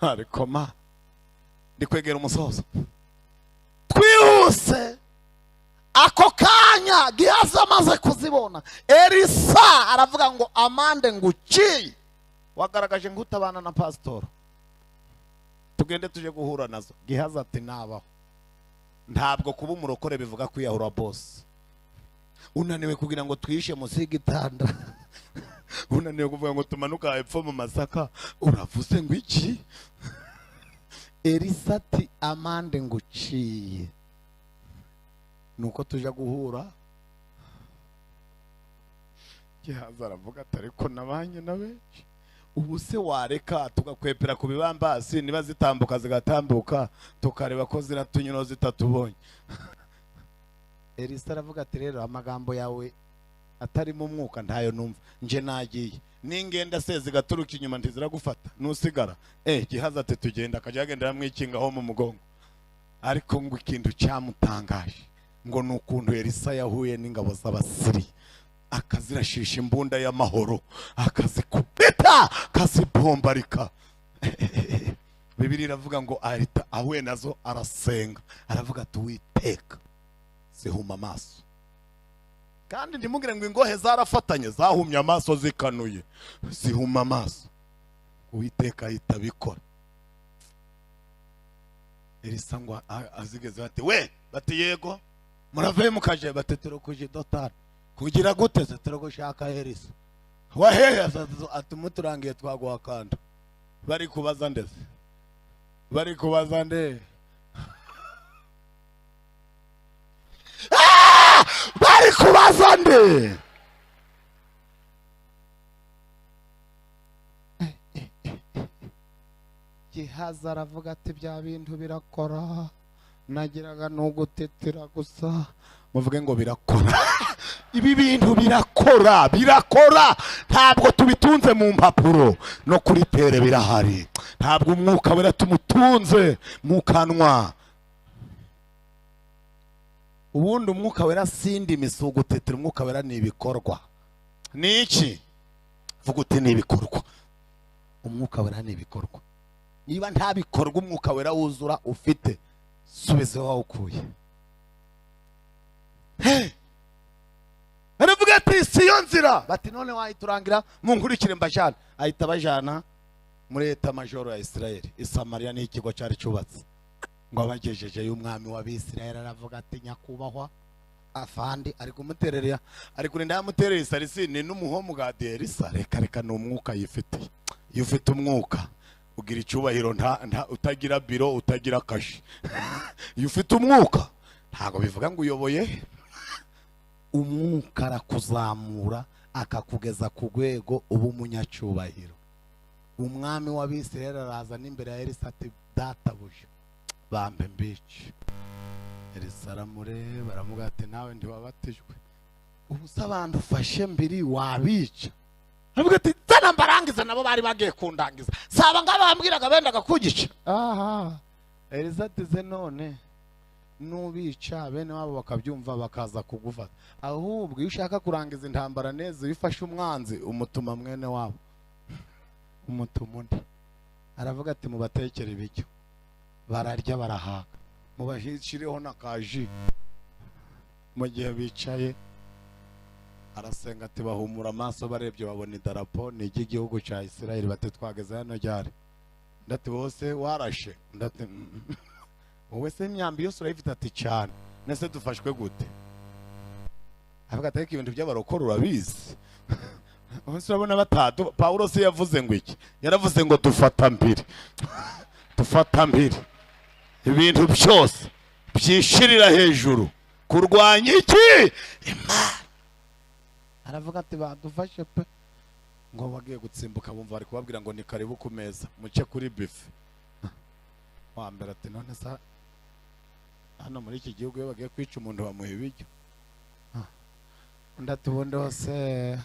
Ariko ma ndi kwegera umusozo twihuse. Ako kanya Gihazi amaze kuzibona, Elisa aravuga ngo amande nguciye wagaragaje ngutabana na pastor, tugende tuje guhura nazo. Gihazi ati nabaho. Ntabwo kuba umurokore bivuga kwiyahura boss. Unaniwe kugira ngo twishe munsi y'igitanda, unaniwe kuvuga ngo tumanuka hepfo mu masaka, uravuze ngo iki? Elisa ati amande nguciye nuko tuja guhura. Gihazi aravuga ati ariko nabanye na benshi, ubu se wareka tugakwepera ku bibambasi, niba zitambuka zigatambuka tukareba ko ziratunyura zitatubonye. Elisa aravuga ati rero amagambo yawe atarimo umwuka ntayo numva, nje nagiye ningenda se zigaturuka inyuma ntiziragufata nusigara. Gihazi ati tugenda, akajya agendera amwikingaho mu mugongo. Ariko ngo ikintu cyamutangaje ngo ni ukuntu Elisa yahuye n'ingabo z'Abasiriya akazirashisha imbunda y'amahoro, akazikubita akazibombarika. Bibiliya iravuga ngo ahita ahuye nazo arasenga, aravuga ati Uwiteka zihuma amaso. Kandi ndimubwire ngo ingohe zarafatanye zahumye amaso zikanuye, zihuma amaso. Uwiteka ahita abikora. Elisa ngo azigeze ati we, bati yego murave mukaje, bati turukuje dotari kugira gute se turagushaka Elisa wahehe atumuturangiye twaguha kanda. Bari kubaza ndetse bari kubaza nde bari kubaza nde. Gihazi aravuga ati bya bintu birakora, nagiraga nugutetera gusa. Muvuge ngo birakora. Ibi bintu birakora, birakora. Ntabwo tubitunze mu mpapuro no kuri tere birahari. Ntabwo umwuka wera tumutunze mu kanwa. Ubundi umwuka wera sindi misugutetera, umwuka wera ni ibikorwa. Ni iki? Vuga uti ni ibikorwa. Umwuka wera ni ibikorwa. Niba nta bikorwa umwuka wera wuzura ufite, subize wawukuye. Aravuga ati siyo nzira. Bati none wahiturangira munkurikire mbajana. Ahita bajana muri eta majoro ya Israeli. I Samaria ni ikigo cyari cyubatse. Ngo abagejeje y'umwami w'Abisirayeli aravuga ati nyakubahwa afandi, ari kumutererera, ari kurinda yamuterera isarisi ni n'umuhomu ga Elisa. Reka reka ni umwuka yifitiye. Iyo ufite umwuka Ugira icyubahiro utagira biro, utagira kashi. Iyo ufite umwuka ntago bivuga ngo uyoboye. Umwuka arakuzamura akakugeza ku rwego uba umunyacyubahiro. Umwami w'Abisirayeli araza n'imbere ya Elisa ati databuja bambe mbice. Elisa aramureba aramubwira ati nawe ntiwabatijwe, ubu se abantu ufashe mbiri wabica? Aravuga ati zana mbarangiza, nabo bari bagiye kundangiza, saba ngaba bambwiraga bendaga kugica. Aha Elisa ati ze none nubica bene wabo bakabyumva bakaza kugufata. Ahubwo iyo ushaka kurangiza intambara neza, iyo ufashe umwanzi umutuma mwene wabo, umutuma undi. Aravuga ati mubatekere ibiryo, bararya barahaga, mubashireho n'akaji. Mu gihe bicaye arasenga ati bahumura amaso, barebye babona idarapo ni iry'igihugu cya Isirayeli. Bati twageze hano ryari? Ndati bose warashe. Ndati wowe se imyambi yose urayifite? Ati cyane. Nese dufashwe gute? Avuga ati ariko ibintu by'abarokore urabizi. Ubu urabona batatu. Paulo se yavuze ngo iki? Yaravuze ngo dufata mbiri, dufata mbiri ibintu byose byishirira hejuru kurwanya iki? Imana. Aravuga ati badufashe pe. Ngo bagiye gutsimbuka bumva bari kubabwira ngo ni karibu ku meza, muce kuri bife. Wa mbere ati none sa hano muri iki gihugu iyo bagiye kwica umuntu bamuha ibiryo? Undi ati ubundi hose,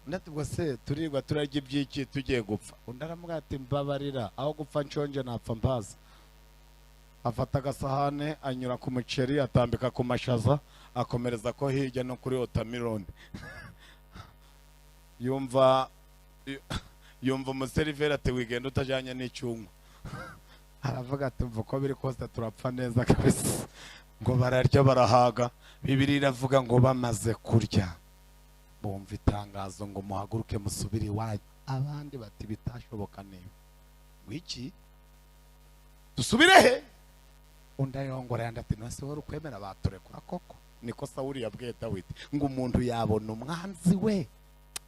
undi ati ubwo se turirwa turarya iby'iki tugiye gupfa? Undi aramubwira ati mbabarira, aho gupfa nshonje napfa mpaza. Afata agasahane anyura ku muceri atambika ku mashaza akomereza ko hirya no kuri otamironi. Yumva umuseriveri ati wigenda utajyanye n'icyuma. Aravuga ati mva uko biri kose turapfa neza kabisa. Ngo bararya barahaga. Bibiliya iravuga ngo bamaze kurya bumva itangazo ngo muhaguruke musubire iwanyu. Abandi bati bitashoboka niba wiki dusubire he? Undi arongora andi ati nase wari ukwemera baturekura koko? Niko Sawuli yabwiye Dawidi ngo umuntu yabona umwanzi we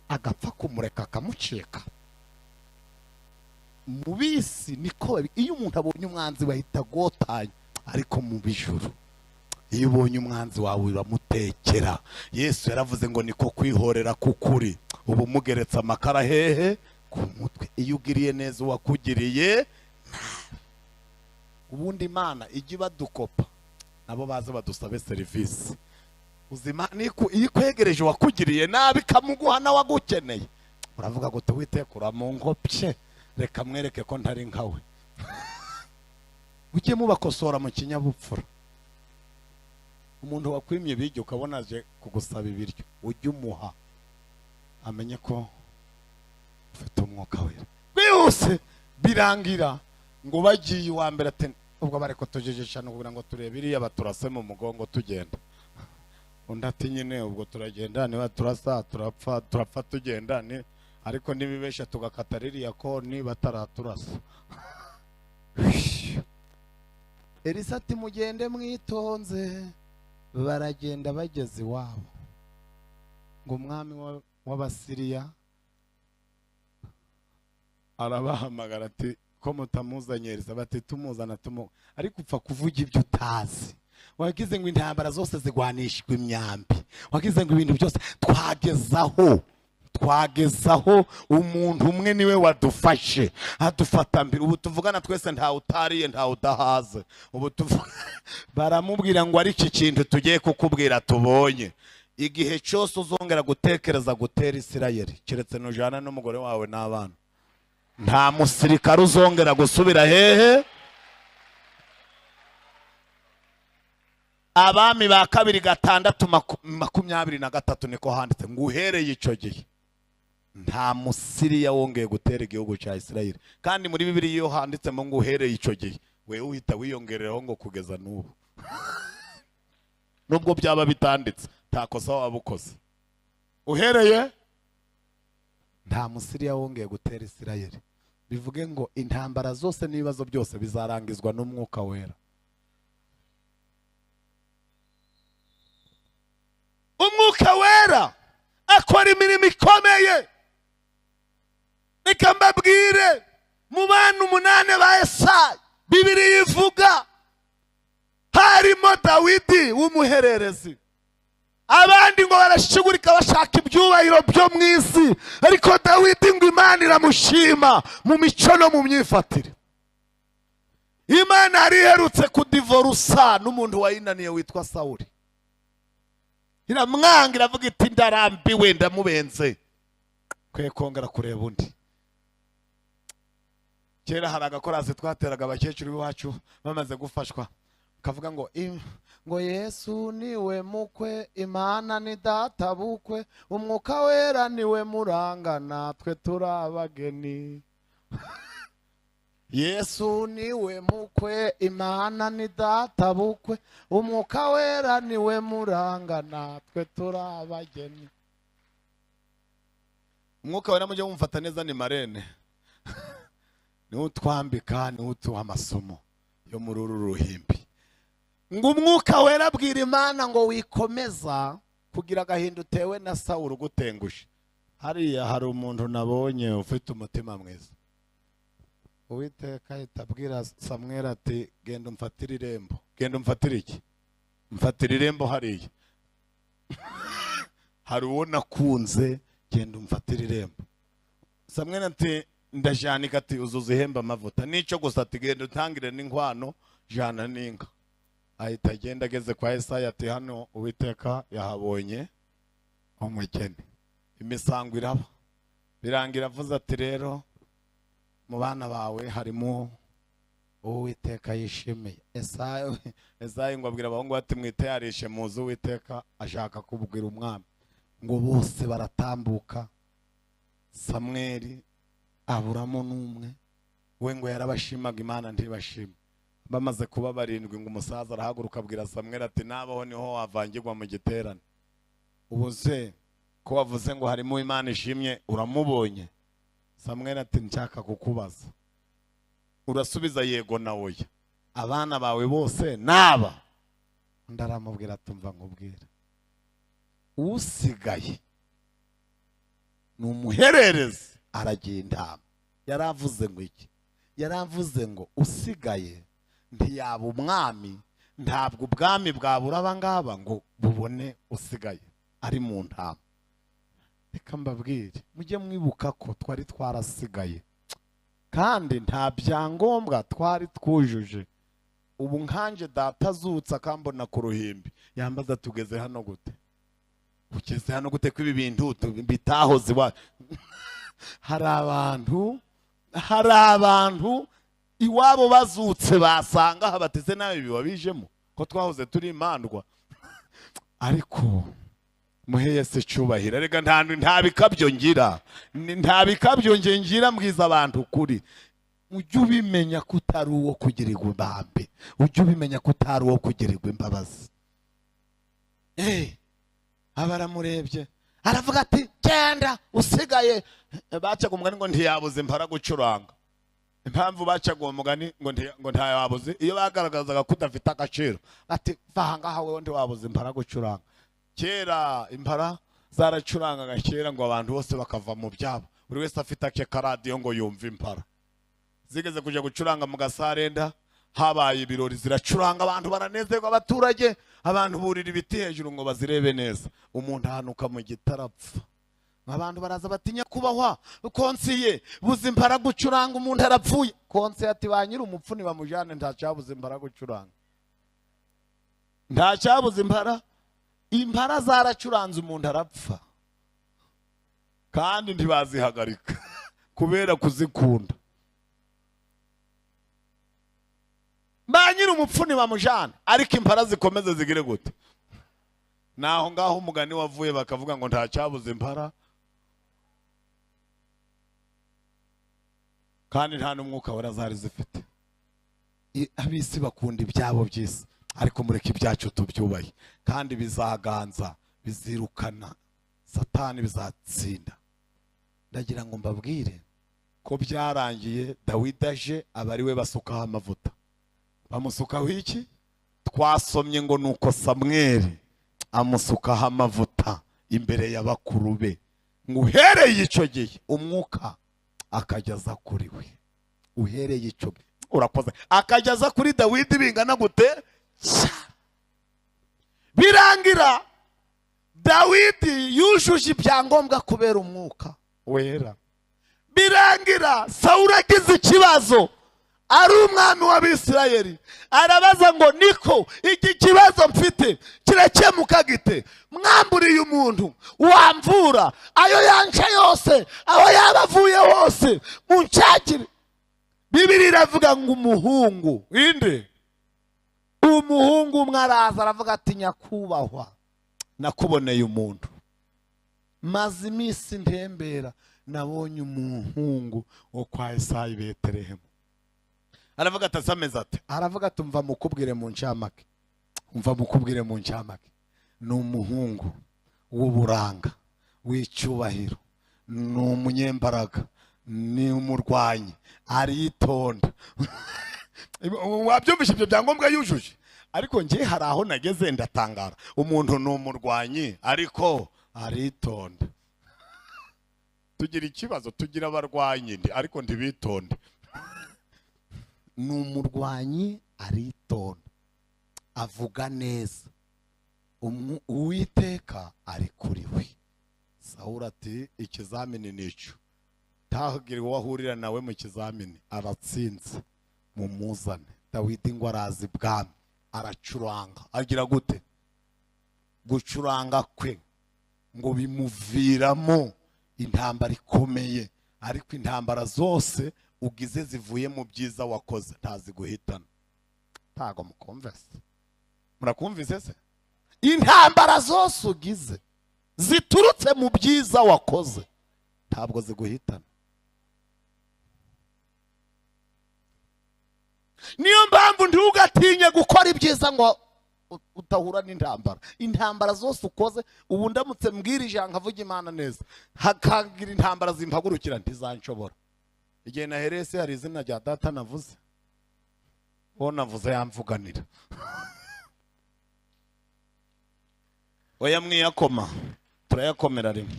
agapfa kumureka akamucika. Mu bisi niko iyo umuntu abonye umwanzi we ahita agotanya, ariko mu bijuru iyo ubonye umwanzi wawe uramutekera. Yesu yaravuze ngo niko kwihorera kukuri, ubu mugeretse amakara hehe? Ku mutwe. Iyo ugiriye neza uwakugiriye nabi. Ubundi Imana ijya ibadukopa nabo baza badusabe serivisi. Uzima niko iyo ikwegereje uwakugiriye nabi ikamuguha nawe agukeneye, uravuga ngo tuwitekura mu ngopye, reka mwereke ko ntari nkawe. Ujye mubakosora mu kinyabupfura. Umuntu wakwimye ibiryo ukabona aje kugusaba ibiryo, ujye umuha amenye ko ufite umwuka wera. Byose birangira ngo bagiye uwa mbere ati ubwo bareko tujejesha no kugira ngo turebe iriya baturase mu mugongo tugenda. Undi ati nyine ubwo turagenda niba turasa turapfa, turapfa tugenda ni ariko nibibesha tugakata ririya koni bataraturasa. Elisa ati mugende mwitonze. Baragenda bageze iwabo ngo umwami w'Abasiriya arabahamagara ati ko mutamuzanye Elisa? Bati tumuzana tumu, ariko upfa kuvuga ibyo utazi. Wagize ngo intambara zose zigwanishwa imyambi, wagize ngo ibintu byose twagezaho umuntu umwe niwe wadufashe adufata mbere. Ubu tuvugana twese nta utariye nta udahaze. Ubu baramubwira ngo ari iki kintu tugiye kukubwira tubonye. Igihe cyose uzongera gutekereza gutera Isirayeli, keretse nujana n'umugore wawe n'abana, nta musirikare uzongera gusubira hehe? Abami ba kabiri 6:23 niko handitse ngo uhereye icyo gihe nta Musiriya wongeye gutera igihugu cya Isirayeli. Kandi muri Bibiliya iyo handitsemo ngo uhereye icyo gihe, wewe uhita wiyongereraho ngo kugeza n'ubu. Nubwo byaba bitanditse nta kosa waba ukoze. Uhereye nta Musiriya wongeye gutera Isirayeli. Bivuge ngo intambara zose n'ibibazo byose bizarangizwa n'umwuka wera. Umwuka wera akora imirimo ikomeye. Reka mbabwire, Mu bana 8 ba Esayi, Bibiliya ivuga harimo Dawidi w'umuhererezi. Abandi ngo barashigurika bashaka ibyubahiro byo mu isi, ariko Dawidi ngo Imana iramushima mu mico no mu myifatire. Imana yari iherutse kudivorusa n'umuntu wayinaniye witwa Sawuli, iramwanga iravuga iti ndarambiwe ndamubenze, kwe kongera kureba undi. Kera hari agakorasi twateraga abakecuru b'iwacu bamaze gufashwa, kavuga ngo ngo Yesu niwe mukwe, Imana ni data bukwe, umwuka wera niwe muranga, natwe turabageni. Yesu niwe mukwe, Imana ni data bukwe, umwuka wera niwe muranga, natwe turabageni. Umwuka wera mujye mumfata neza, ni marene, niwe utwambika, niwe utuha amasomo yo muri uru ruhimbi. Ngo umwuka wera abwira Imana ngo wikomeza kugira agahinda utewe na Sawuli ugutengushe. Hariya hari umuntu nabonye ufite umutima mwiza. Uwiteka ahita abwira Samweli ati genda umfatire irembo. Genda umfatire iki? Mfatire irembo hariya. Hari uwo nakunze, genda umfatire irembo. Samweli ati ndajanika, ati uzuza ihembe amavuta. Nico gusa, ati genda utangire n'inkwano, jana n'inka. Ahita agenda ageze kwa Esaya ati hano Uwiteka yahabonye umugeni. Imisango iraba, birangira avuze ati rero mu bana bawe harimo Uwiteka yishimiye. Esaya ngo abwira abahungu ati mwiteyarishe muze Uwiteka ashaka kubwira umwami. Ngo bose baratambuka, Samweli aburamo n'umwe we, ngo yarabashimaga Imana ntibashima. Bamaze kuba 7 ngo umusaza arahaguruka abwira Samweli ati nabaho niho wavangirwa mu giterane. Ubu se ko wavuze ngo harimo Imana ishimye, uramubonye? Samweli ati nshaka kukubaza, urasubiza yego na oya. Abana bawe bose naba? Undi aramubwira ati umva nkubwira, usigaye ni umuhererezi aragiye intama. Yaravuze ngo iki? Yaravuze ngo usigaye ntiyaba umwami, ntabwo ubwami bwabura abangaba ngo bubone usigaye ari mu ntama. Reka mbabwire, mujye mwibuka ko twari twarasigaye kandi nta byangombwa twari twujuje. Ubu nkanje data azutse akambona ku ruhimbi, yambaza tugeze hano gute? Ugeze hano gute ko ibi bintu bitahoze iwacu? Hari abantu iwabo bazutse basanga bateze nabi biwabijemo ko twahoze turi imandwa. Ariko muhe Yesu icyubahiro. Rega nta bikabyo ngira, nta bikabyo nge ngira, mbwiza abantu kuri. Ujye ubimenya ko utari uwo kugirirwa ibambe, ujye ubimenya ko utari uwo kugirirwa imbabazi. Abaramurebye aravuga ati genda usigaye. Bacaga umugani ngo ntiyabuze impara gucuranga. Impamvu bacaga uwo mugani ngo ntiyabuze, iyo bagaragazaga ko udafite agaciro, ati va aha ngaha wewe ntiwabuze impara gucuranga. Kera impara zaracurangaga kera ngo abantu bose bakava mu byabo, buri wese afite ake karadiyo ngo yumve impara. Zigeze kuja gucuranga mu gasarenda, habaye ibirori, ziracuranga abantu baranezerwa, abaturage abantu burira ibiti hejuru ngo bazirebe neza. Umuntu ahanuka mu gitarapfa, abantu baraza batinya kubahwa konsiye buze impara gucuranga, umuntu arapfuye. Konsiye ati ba nyiri umupfu nibamujane, ntacyabuze impara gucuranga, ntacyabuze impara. Impara zaracuranze umuntu arapfa, kandi ntibazihagarika kubera kuzikunda. Ba nyiri umupfu nibamujane, ariko impara zikomeze zigire gute? Naho ngaho umugani wavuye bakavuga ngo ntacyabuze impara, kandi nta n'umwuka wera zari zifite. Abisi bakunda ibyabo by'isi, ariko mureke ibyacu tubyubahe, kandi bizaganza, bizirukana Satani, bizatsinda. Ndagira ngo mbabwire ko byarangiye Dawidi aje aba ari we basukaho amavuta. Bamusukaho iki? Twasomye ngo nuko Samweli amusukaho amavuta imbere y'abakuru be, ngo uhereye icyo gihe umwuka akageza kuri we. Uhereye icyo urakoze, akajyaza kuri Dawidi bingana gute? Birangira Dawidi yujuje ibyangombwa kubera umwuka wera. Birangira Sawuli agize ikibazo, ari umwami w'Abisirayeli, arabaza ngo niko iki kibazo mfite kirakemuka gite? Mwamburiye umuntu wamvura ayo yanca yose, aho yaba avuye hose munshakire. Bibiliya iravuga ngo umuhungu inde, umuhungu umwe araza aravuga ati nyakubahwa, nakuboneye umuntu, maze iminsi ntembera nabonye umuhungu wo kwa Esayi Betelehemu. Aravuga ati asameze ate? Aravuga ati umva mukubwire mu ncamake, umva mukubwire mu ncamake, ni umuhungu w'uburanga, w'icyubahiro, ni umunyembaraga, ni umurwanyi, aritonda. Wabyumvise ibyo byangombwa yujuje? Ariko ngiye hari aho nageze ndatangara, umuntu ni umurwanyi ariko aritonda. Tugira ikibazo, tugira abarwanyi ariko ntibitonde. Ni umurwanyi aritonda, avuga neza, Uwiteka ari kuri we. Sawuli ati ikizamini nicyo, tagira uwo ahurira nawe mu kizamini, aratsinze, mumuzane. Dawidi ngo araza ibwami, aracuranga, agira gute? Gucuranga kwe ngo bimuviramo intambara ikomeye, ariko intambara zose ugize zivuye mu byiza wakoze ntaziguhitana. Ntago mukumvise? Murakumvise se? Intambara zose ugize ziturutse mu byiza wakoze ntabwo ziguhitana. Niyo mpamvu ntugatinye gukora ibyiza ngo utahura n'intambara. Intambara zose ukoze, ubu ndamutse mbwirije nkavuga Imana neza, hakagira intambara zimpagurukira ntizanshobora. Igihe nahereye se hari izina rya data navuze, uwo navuze yamvuganira. Oya mwiyakoma, turayakomera rimwe,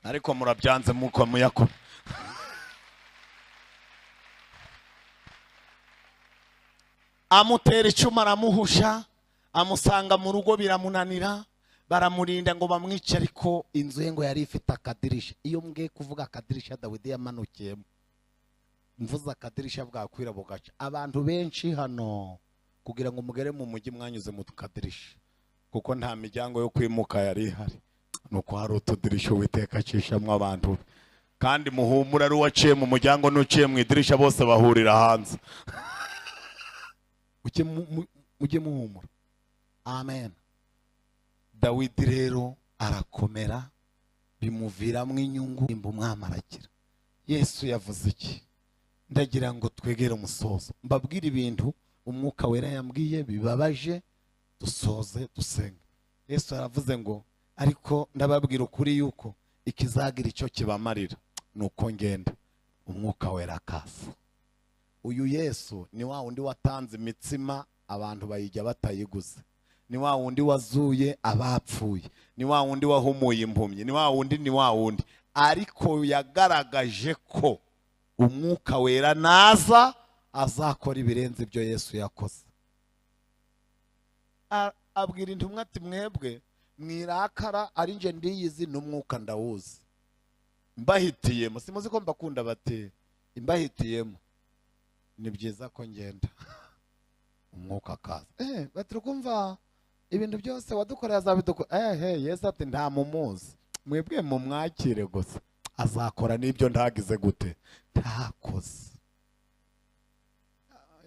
ariko murabyanze muko muyakoma. Amutera icyuma aramuhusha, amusanga mu rugo biramunanira, baramurinda ngo bamwice, ariko inzu ye ngo yari ifite akadirisha. Iyo mbwiye kuvuga akadirisha Dawidi yamanukiyemo, mvuze akadirisha bwakwira bugaca. Abantu benshi hano kugira ngo mugere mu mujyi mwanyuze mu kadirisha, kuko nta miryango yo kwimuka yari ihari, nuko hari utudirisha Uwiteka acishamo abantu. Kandi muhumura, ari uwaciye mu muryango n'uciye mu idirisha bose bahurira hanze. Mujye muhumura. Amen. Dawidi rero arakomera, bimuviramo inyungu, umwami arakira. Yesu yavuze iki? Ndagira ngo twegere umusozo, mbabwire ibintu umwuka wera yambwiye bibabaje, dusoze dusenge. Yesu aravuze ngo ariko ndababwira ukuri yuko ikizagira icyo kibamarira nuko ngenda, umwuka wera akaza. Uyu Yesu ni wa wundi watanze imitsima abantu bayijya batayiguze, ni wa wundi wazuye abapfuye, ni wa wundi wahumuye impumyi, ni wa wundi, ni wa wundi. Ariko yagaragaje ko umwuka wera naza azakora ibirenze ibyo Yesu yakoze. Abwira intumwa ati mwebwe mwirakara, ari nje ndiyizi n'umwuka ndawuzi, mbahitiyemo. Simuzi ko mbakunda? Bati imbahitiyemo, ni byiza ko ngenda, umwuka akaza. Batiri kumva ibintu byose wadukoreye azabidukora. Yesu ati nta mumuzi, mwebwe mumwakire gusa, azakora n'ibyo ntagize gute, ntakoze.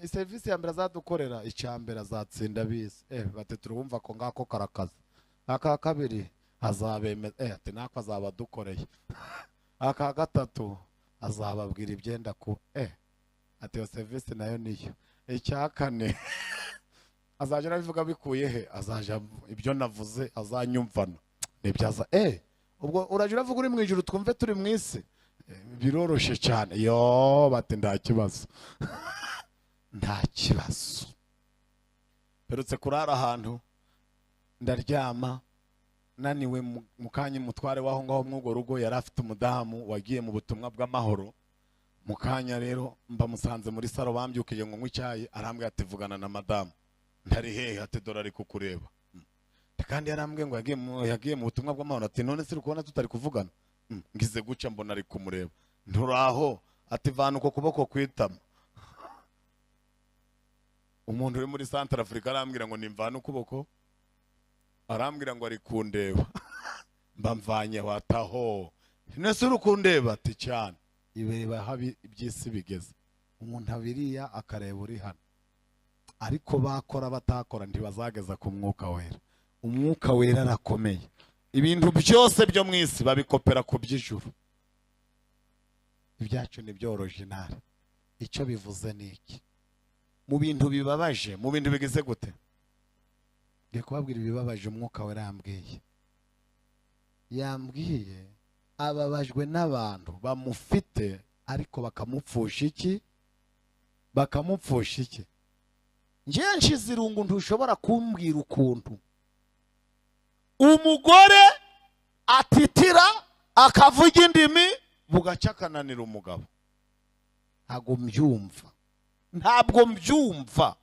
Serivisi ya mbere azadukorera, icya mbere azatsinda bisi. Bati turumva ko ngako karakaza. Aka kabiri azabemeza, ati nako azabadukoreye. Aka gatatu azababwira ibyenda ku ati iyo serivisi nayo niyo. Icya kane azajya arabivuga bikuye he, azaja ibyo navuze azanyumvana nibyaza. Ubwo uraje uravuga uri mu ijuru twumve turi mu isi, biroroshe cyane. Yo bati nta kibazo. Nta kibazo. Perutse kurara ahantu ndaryama naniwe, mukanya umutware waho ngaho mw'urwo rugo yari afite umudamu wagiye mu butumwa bw'amahoro. Mu kanya rero mba musanze muri saro bambyukije ngo nywe icyayi, arambwira ati vugana na madamu. Ntari hehe? Ati dore ari kukureba. Kandi yarambwiye ngo yagiye mu butumwa bw'amahoro. Ati none se uri kubona tutari kuvugana? Ngize guca mbona ari kumureba. Nturaho. Ati vana uko kuboko kwitama. Umuntu uri muri Central Africa arambwira ngo nimvane ukuboko, arambwira ngo ari kundeba. Mba mvanye wataho. Nese uri kundeba? Ati cyane. Ibeba habi iby'isi bigeze. Umuntu abiriya akareba uri hano. Ariko bakora batakora ntibazageza ku mwuka wera. Umwuka wera arakomeye. Ibintu byose byo mu isi babikopera ku by'ijuru. Ibyacu ni byo original. Icyo bivuze ni iki? Mu bintu bibabaje, mu bintu bigize gute? Ngiye kubabwira ibibabaje umwuka wera yambwiye. Yambwiye ababajwe n'abantu bamufite ariko bakamupfusha iki? Bakamupfusha iki? Njye nshize irungu ntushobora kumbwira ukuntu umugore atitira akavuga indimi bugaca akananira umugabo. Ntabwo mbyumva. Ntabwo mbyumva.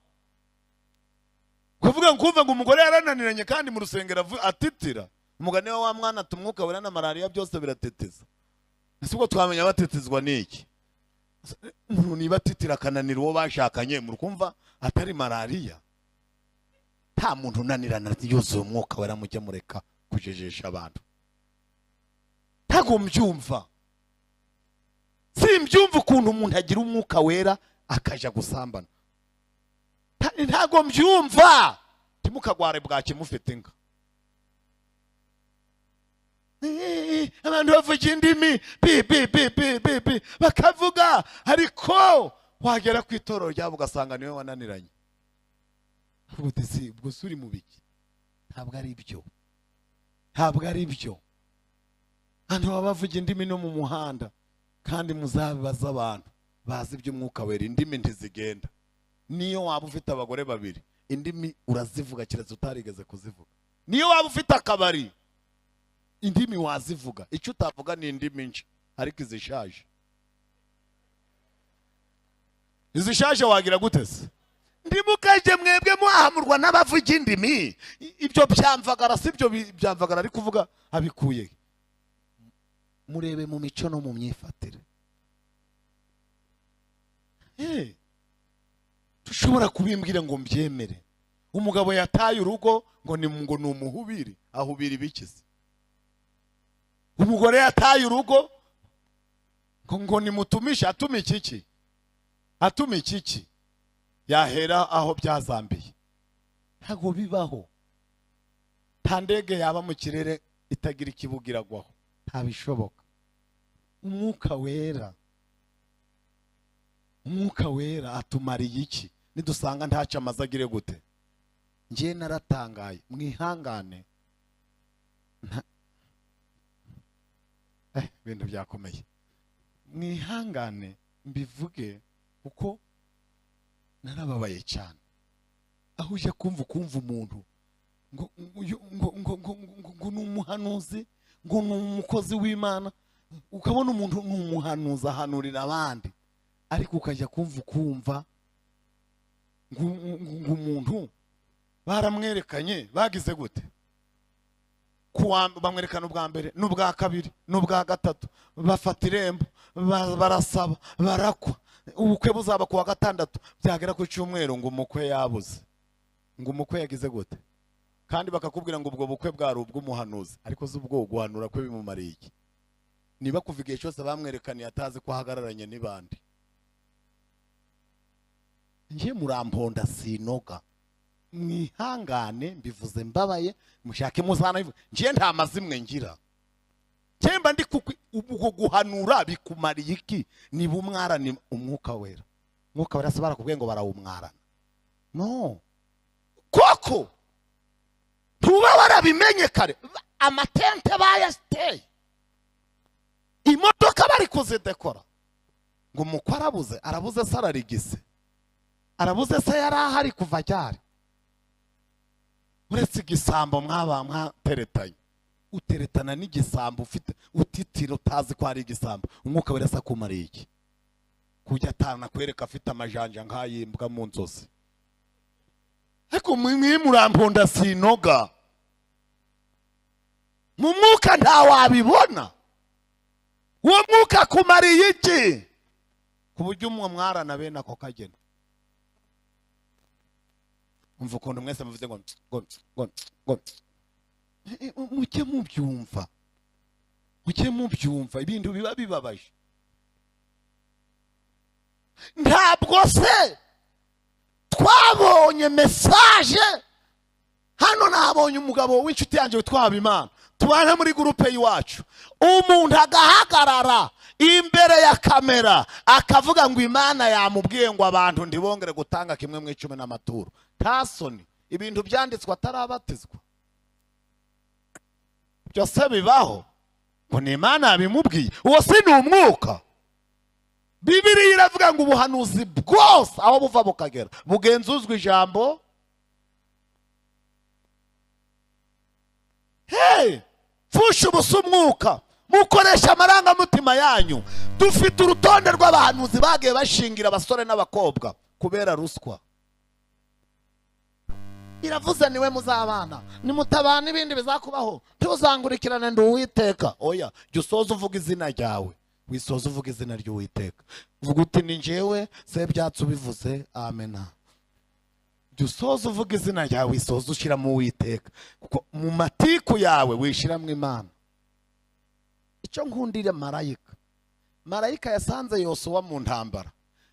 Kuvuga ngo umugore yarananiranye kandi mu rusengero atitira. Umugani wa mwana tumwuka wera na malaria byose birateteza. Ese ubwo twamenya batetezwa n'iki? Umuntu niba atitira akananira uwo bashakanye murukumva atari malaria? Nta muntu unanirana yuzuye umwuka wera, mujye mureka kujejesha abantu. Ntabwo mbyumva. Simbyumva ukuntu umuntu agira umwuka wera akaja gusambana. Ntabwo mbyumva. Timukagware bwaki mufite inka. Abantu bavuga indimi bi bi bi bi bi bi bakavuga, ariko wagera ku itorero ryabo ugasanga niwe wananiranye. Uti si ubwo suri mu biki? Ntabwo ari byo. Ntabwo ari byo. Hano bavuga indimi no mu muhanda, kandi muzabibaza abantu bazi iby'umwuka wera, indimi ntizigenda. Niyo waba ufite abagore babiri, indimi urazivuga keretse utarigeze kuzivuga. Niyo waba ufite akabari, indimi wazivuga. Icyo utavuga ni indimi nshya, ariko izishaje. Izishaje wagira gute se? Ndimukaje mwebwe muhamurwa n'abavuga indimi. Ibyo byamvagara si ibyo byamvagara ari kuvuga abikuye. Murebe mu mico no mu myifatire. Tushobora kubimbwira ngo mbyemere. Umugabo yataye urugo ngo ni ngo numuhubiri, ahubira ibikize. Umugore yataye urugo ngo nimutumisha, atuma iki? Atuma iki? Yahera aho byazambiye. Ntago bibaho. Nta ndege yaba mu kirere itagira ikibugiragwaho. Ntabishoboka. Umwuka wera, umwuka wera atumariye iki? Nidusanga ntacyo amaze agire gute? Njye naratangaye, mwihangane. Ibintu byakomeye. Mwihangane mbivuge kuko narababaye cyane. Aho uje kumva ukumva umuntu ngo ngo ngo ngo ngo numuhanuzi, ngo numukozi w'Imana, ukabona umuntu numuhanuzi ahanurira abandi, ariko ukajya kumva ukumva ngo umuntu baramwerekanye bagize gute? Bamwerekana ubwa mbere n'ubwa kabiri n'ubwa gatatu, bafata irembo, barasaba, barakwa, ubukwe buzaba kuwa gatandatu, byagera ku cyumweru ngo umukwe yabuze, ngo umukwe yagize gute? Kandi bakakubwira ngo ubwo bukwe bwari ubw'umuhanuzi, ariko se ubwo guhanura kwe bimumariye iki? Niba kuva igihe cyose bamwerekaniye atazi ko ahagararanye n'ibandi. Njye muramponda sinoga. Mwihangane mbivuze mbabaye, mushake muzana bivuze. Njye nta mazimwe ngira. Cyemba ndi ubwo guhanura bikumariye iki? Niba umwarana umwuka wera. Umwuka wera se barakubwiye ngo barawumwarana. No. Koko tuba warabimenye kare, amatente bayateye, imodoka bari kuzidekora, ngo umukwe arabuze, arabuze se ararigise, arabuze se yari ahari kuva cyari. Uretse igisambo mwaba mwateretanye, uteretana n'igisambo ufite utitira utazi ko ari igisambo, umwuka wera se akumariye iki? Kujya atana kwereka afite amajanja nk'ayimbwa mu nzozi. Ariko mwe muramponda sinoga. Mu mwuka ntawabibona. Uwo mwuka kumariye iki? Ku buryo umwe mwarana bene ako kageni. Umva ukuntu mwese muvuze ngo ngo ngo ngo. Mujye mubyumva. Mujye mubyumva ibintu biba bibabaje. Ntabwo se twabonye message hano. Nabonye umugabo w'inshuti yanjye witwa Habimana, tubana muri groupe y'iwacu. Umuntu agahagarara imbere ya kamera akavuga ngo Imana yamubwiye ngo abantu ntibongere gutanga kimwe mu 10 n'amaturo. Nta soni, ibintu byanditswe atarabatizwa byose bibaho ngo ni Imana yabimubwiye. Uwo si ni umwuka. Bibiliya iravuga ngo ubuhanuzi bwose aho buva bukagera bugenzuzwa ijambo. Hey, pfusha ubusa umwuka, mukoresha amarangamutima yanyu. Dufite urutonde rw'abahanuzi bagiye bashingira abasore n'abakobwa kubera ruswa. Iravuze niwe muzabana, nimutabana ibindi bizakubaho, ntuzangurikirane ndi Uwiteka. Oya, jya usoza uvuga izina ryawe, wisoza uvuga izina ry'Uwiteka. Uvuga uti ni njyewe Sebyatsi ubivuze, amena. Jya usoza uvuga izina ryawe, wisoza ushyiramo Uwiteka, kuko mu matiku yawe wishyiramo Imana. Icyo nkundira marayika, marayika yasanze Yosuwa mu ntambara.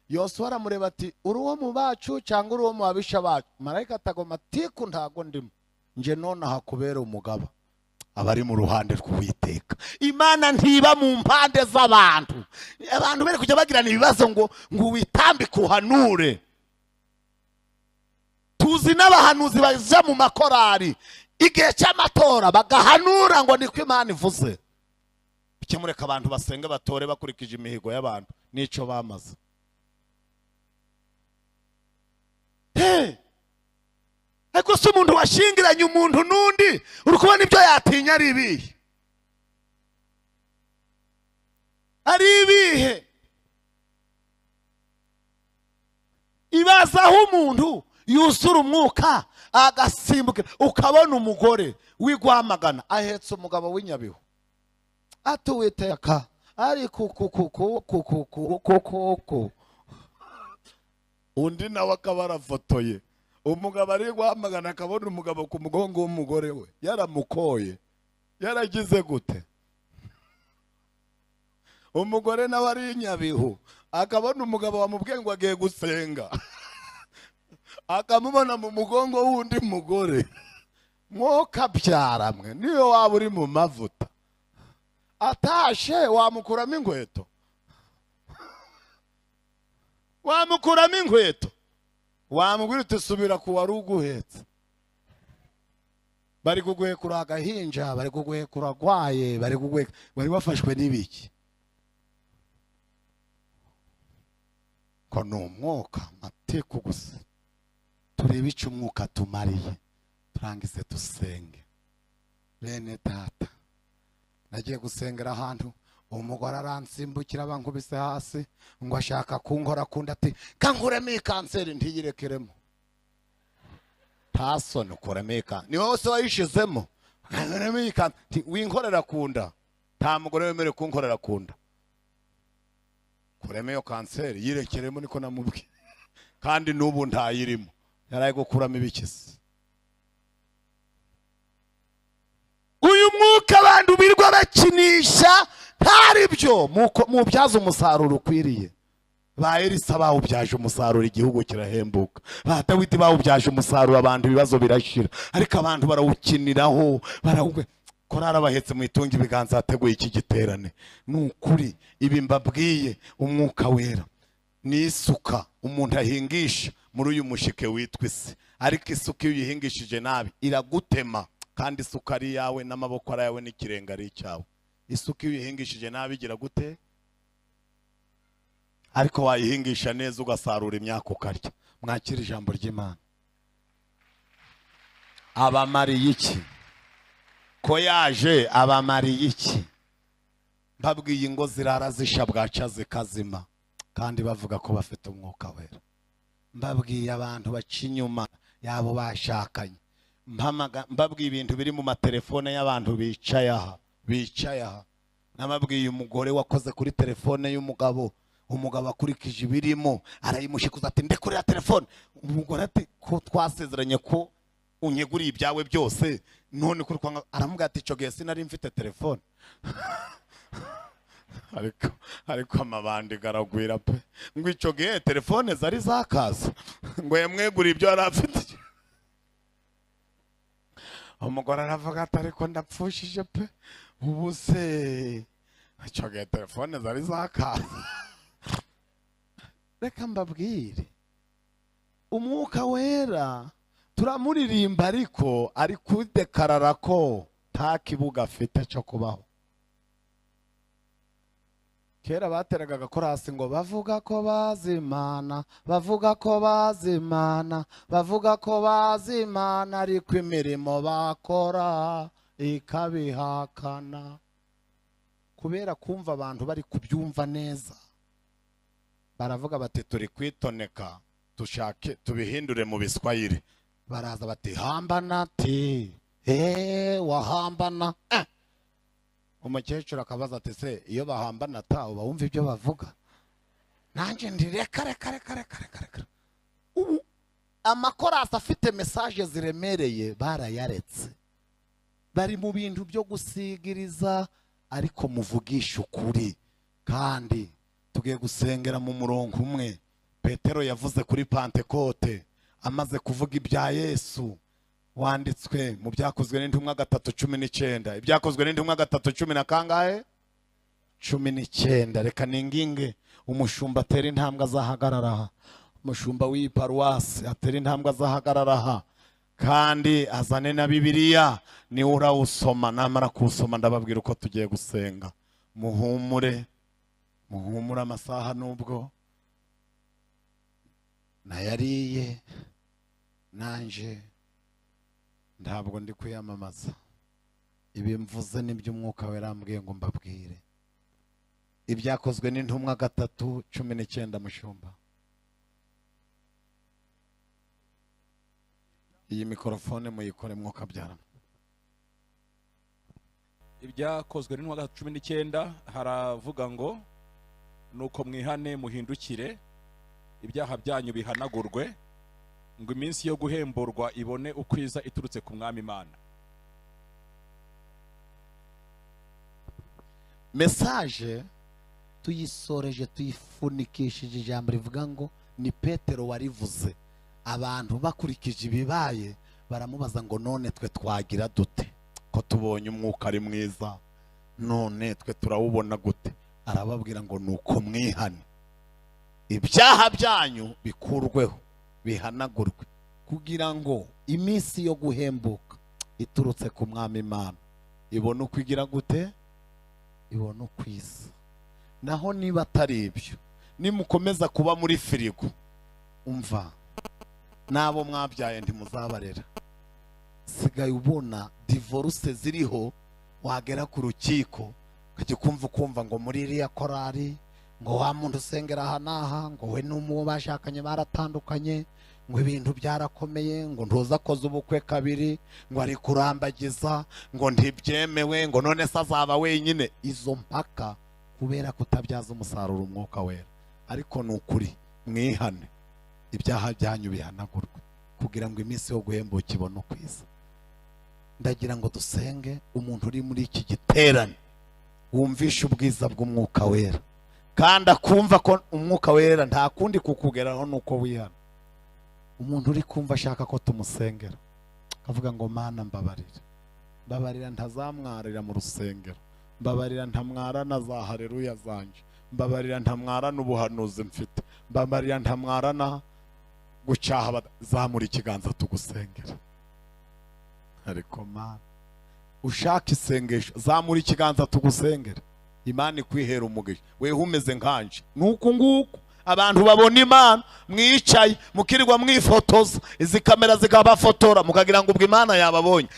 Yosuwa aramureba ati uri uwo mu bacu cyangwa uri uwo mu babisha bacu? Marayika atagoma tiku ntago ndimo, nje none hakubera umugaba. Abari mu ruhande rw'Uwiteka. Imana ntiba mu mpande z'abantu. Abantu bari kujya bagirana ibibazo ngo witambike uhanure. Tuzi n'abahanuzi baza mu makorari igihe cy'amatora bagahanura ngo niko Imana ivuze. Bikemureka abantu basenga batore bakurikije imihigo y'abantu nico bamaze. Hey! Ariko se umuntu washingiranye umuntu n'undi uri kubona ibyo yatinya ari ibihe? Ari ibihe? Ibaza aho umuntu yuzura umwuka agasimbukira, ukabona umugore w'Igwamagana ahetse umugabo w'Inyabihu ati Uwiteka ari kukukukukukukuku. Undi nawe akaba arafotoye umugabo ari Rwamagana, akabona umugabo ku mugongo w'umugore we yaramukoye, yaragize gute. Umugore nawe ari Nyabihu akabona umugabo wamubwiye ngo agiye gusenga, akamubona mu mugongo w'undi mugore. Mwoka mwe, niyo waba uri mu mavuta atashe wamukuramo inkweto, wamukuramo inkweto, wamubwira uti subira ku wari uguhetse. Bari kuguhekura agahinja, bari kuguhekura agwaye, bari kuguhekura bari bafashwe n'ibiki? Ko ni umwuka mateko gusa. Turebe icyo umwuka tumariye, turangize dusenge. Bene data, nagiye gusengera ahantu umugore aransimbukira bankubise hasi ngo ashaka kunkora kunda ati kankuremo iyi kanseri ntiyirekeremo. Ntasoni ukuremo iyi kanseri, ni wowe se wayishizemo. Kankuremo iyi kanseri, winkorera kunda. Nta mugore wemerewe kunkorera kunda. Kuremo iyo kanseri yirekeremo, niko namubwiye. Kandi n'ubu ntayirimo, yaraye gukuramo ibikisi. Uyu mwuka abantu birwa bakinisha ntari byo, mubyaza umusaruro ukwiriye. Ba Elisa bawubyaje umusaruro igihugu kirahembuka. Ba Dawidi bawubyaje umusaruro abantu ibibazo birashira. Ariko abantu barawukiniraho, korara bahetse mu itunga ibiganza hateguye iki giterane. Ni ukuri ibi mbabwiye, umwuka wera ni isuka umuntu ahingisha muri uyu mushike witwa isi. Ariko isuka iyo uyihingishije nabi iragutema, kandi isuka ari yawe n'amaboko ari yawe n'ikirenga ari icyawe. Isuka iyo uyihingishije nabi igira gute? Ariko wayihingisha neza ugasarura imyaka ukarya. Mwakira ijambo ry'Imana. Abamariye iki? Ko yaje abamariye iki? Mbabwiye ingo zirara zisha bwaca zikazima. Kandi bavuga ko bafite umwuka wera. Mbabwiye abantu baca inyuma yabo bashakanye, mbabwiye ibintu biri mu matelefone y'abantu bicaye aha. Nababwiye umugore wakoze kuri telefone y'umugabo, umugabo akurikije ibirimo arayimushikuza ati ndekurira telefone. Umugore ati ko twasezeranye ko unyeguriye ibyawe byose, none kuri kwanga. Aramubwira ati ico gihe sinari mfite telefone. Ariko amabandi garagwira pe, ngo ico gihe telefone zari zakaza, ngo yamweguriye ibyo yari afite. Umugore aravuga ati ariko ndapfushije pe, ubu se ico gihe telefone zari zakaza. Reka mbabwire, umwuka wera turamuririmba ariko ari kudekarara ko nta kibuga afite cyo kubaho. Kera bateraga agakorasi ngo bavuga ko bazi Imana, bavuga ko bazi Imana, bavuga ko bazi Imana, ariko imirimo bakora ikabihakana. Kubera kumva abantu bari kubyumva neza, baravuga bati turi kwitoneka, tushake tubihindure mu Biswahili. Baraza bati hambana ti, wahambana. Umukecuru akabaza ati se iyo bahambana ta uba wumva ibyo bavuga? Nanjye ndi reka reka reka reka reka. Ubu amakorasi afite message ziremereye barayaretse, bari mu bintu byo gusigiriza. Ariko muvugisha ukuri, kandi tugiye gusengera mu murongo umwe. Petero yavuze kuri Pantekote amaze kuvuga ibya Yesu, wanditswe mu byakozwe n'intumwa 3:19. Ibyakozwe n'intumwa 3:10 na kangahe? 19. Reka ninginge umushumba atera intambwe azahagarara aha, umushumba w'iyi paruwasi atera intambwe azahagarara aha, kandi azane na Bibiliya, ni urawusoma. Namara kuwusoma ndababwira uko tugiye gusenga. Muhumure, muhumure, amasaha nubwo nayariye nanje ntabwo ndi kwiyamamaza, ibi mvuze nibyo umwuka wera ambwiye ngo mbabwire. Ibyakozwe n'intumwa 3:19. Mushumba, iyi mikrofone muyikore mwuka byara. Ibyakozwe n'intumwa 3:19 haravuga ngo nuko mwihane muhindukire, ibyaha byanyu bihanagurwe, ngo iminsi yo guhemburwa ibone ukwiza iturutse ku Mwami Imana. Message tuyisoreje tuyifunikishije ijambo rivuga ngo ni Petero warivuze. Abantu bakurikije ibibaye baramubaza ngo none twe twagira dute ko tubonye umwuka ari mwiza, none twe turawubona gute? Arababwira ngo nuko mwihane, ibyaha byanyu bikurweho bihanagurwe, kugira ngo iminsi yo guhembuka iturutse ku Mwami Imana ibone uko igira gute, ibone uko iza. Naho niba atari ibyo, nimukomeza kuba muri firigo, umva nabo mwabyaye ntimuzabarera. Sigaye ubona divorce ziriho, wagera ku rukiko ukajya kumva ngo muri iriya korari ngo wa muntu usengera aha n'aha, ngo we n'umuwo bashakanye baratandukanye, ngo ibintu byarakomeye, ngo ntuza akoze ubukwe kabiri, ngo ari kurambagiza, ngo ntibyemewe, ngo none se azaba wenyine. Izo mpaka kubera kutabyaza umusaruro umwuka wera. Ariko ni ukuri mwihane, ibyaha byanyu bihanagurwe, kugira ngo iminsi yo guhembuka ibone ukwiza. Ndagira ngo dusenge. Umuntu uri muri iki giterane wumvisha ubwiza bw'umwuka wera, kandi akumva ko umwuka wera nta kundi kukugeraho nuko wihana. Umuntu uri kumva ashaka ko tumusengera akavuga ngo Mana mbabarira, mbabarira ntazamwarira mu rusengero, mbabarira ntamwarana za haleluya zanje, mbabarira ntamwarana ubuhanuzi mfite, mbabarira ntamwarana gucyaha, zamura ikiganza tugusengera. Ariko Mana ushaka isengesho, zamura ikiganza tugusengera, Imana ikwihera umugisha. Wewe umeze nkanje nuko nguko abantu babona Imana, mwicaye mukirirwa mwifotoza, izi kamera zikabafotora mukagira ngo ubwo Imana yababonye.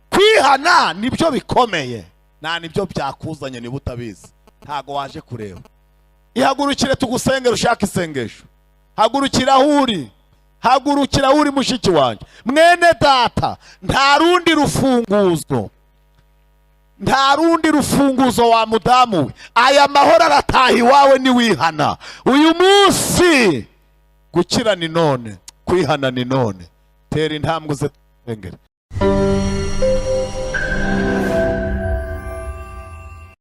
Kwihana nibyo bikomeye, nta nibyo byakuzanye niba utabizi, ntago waje kureba. Ihagurukire tugusengere, ushaka isengesho. Hagurukira aho uri, hagurukira aho uri, mushiki wanjye, mwene data. Nta rundi rufunguzo, nta rundi rufunguzo wa mudamu we. Aya mahoro arataha iwawe niwihana uyu munsi. Gukira ni none, kwihana ni none. Tera intambwe uze tugusengere.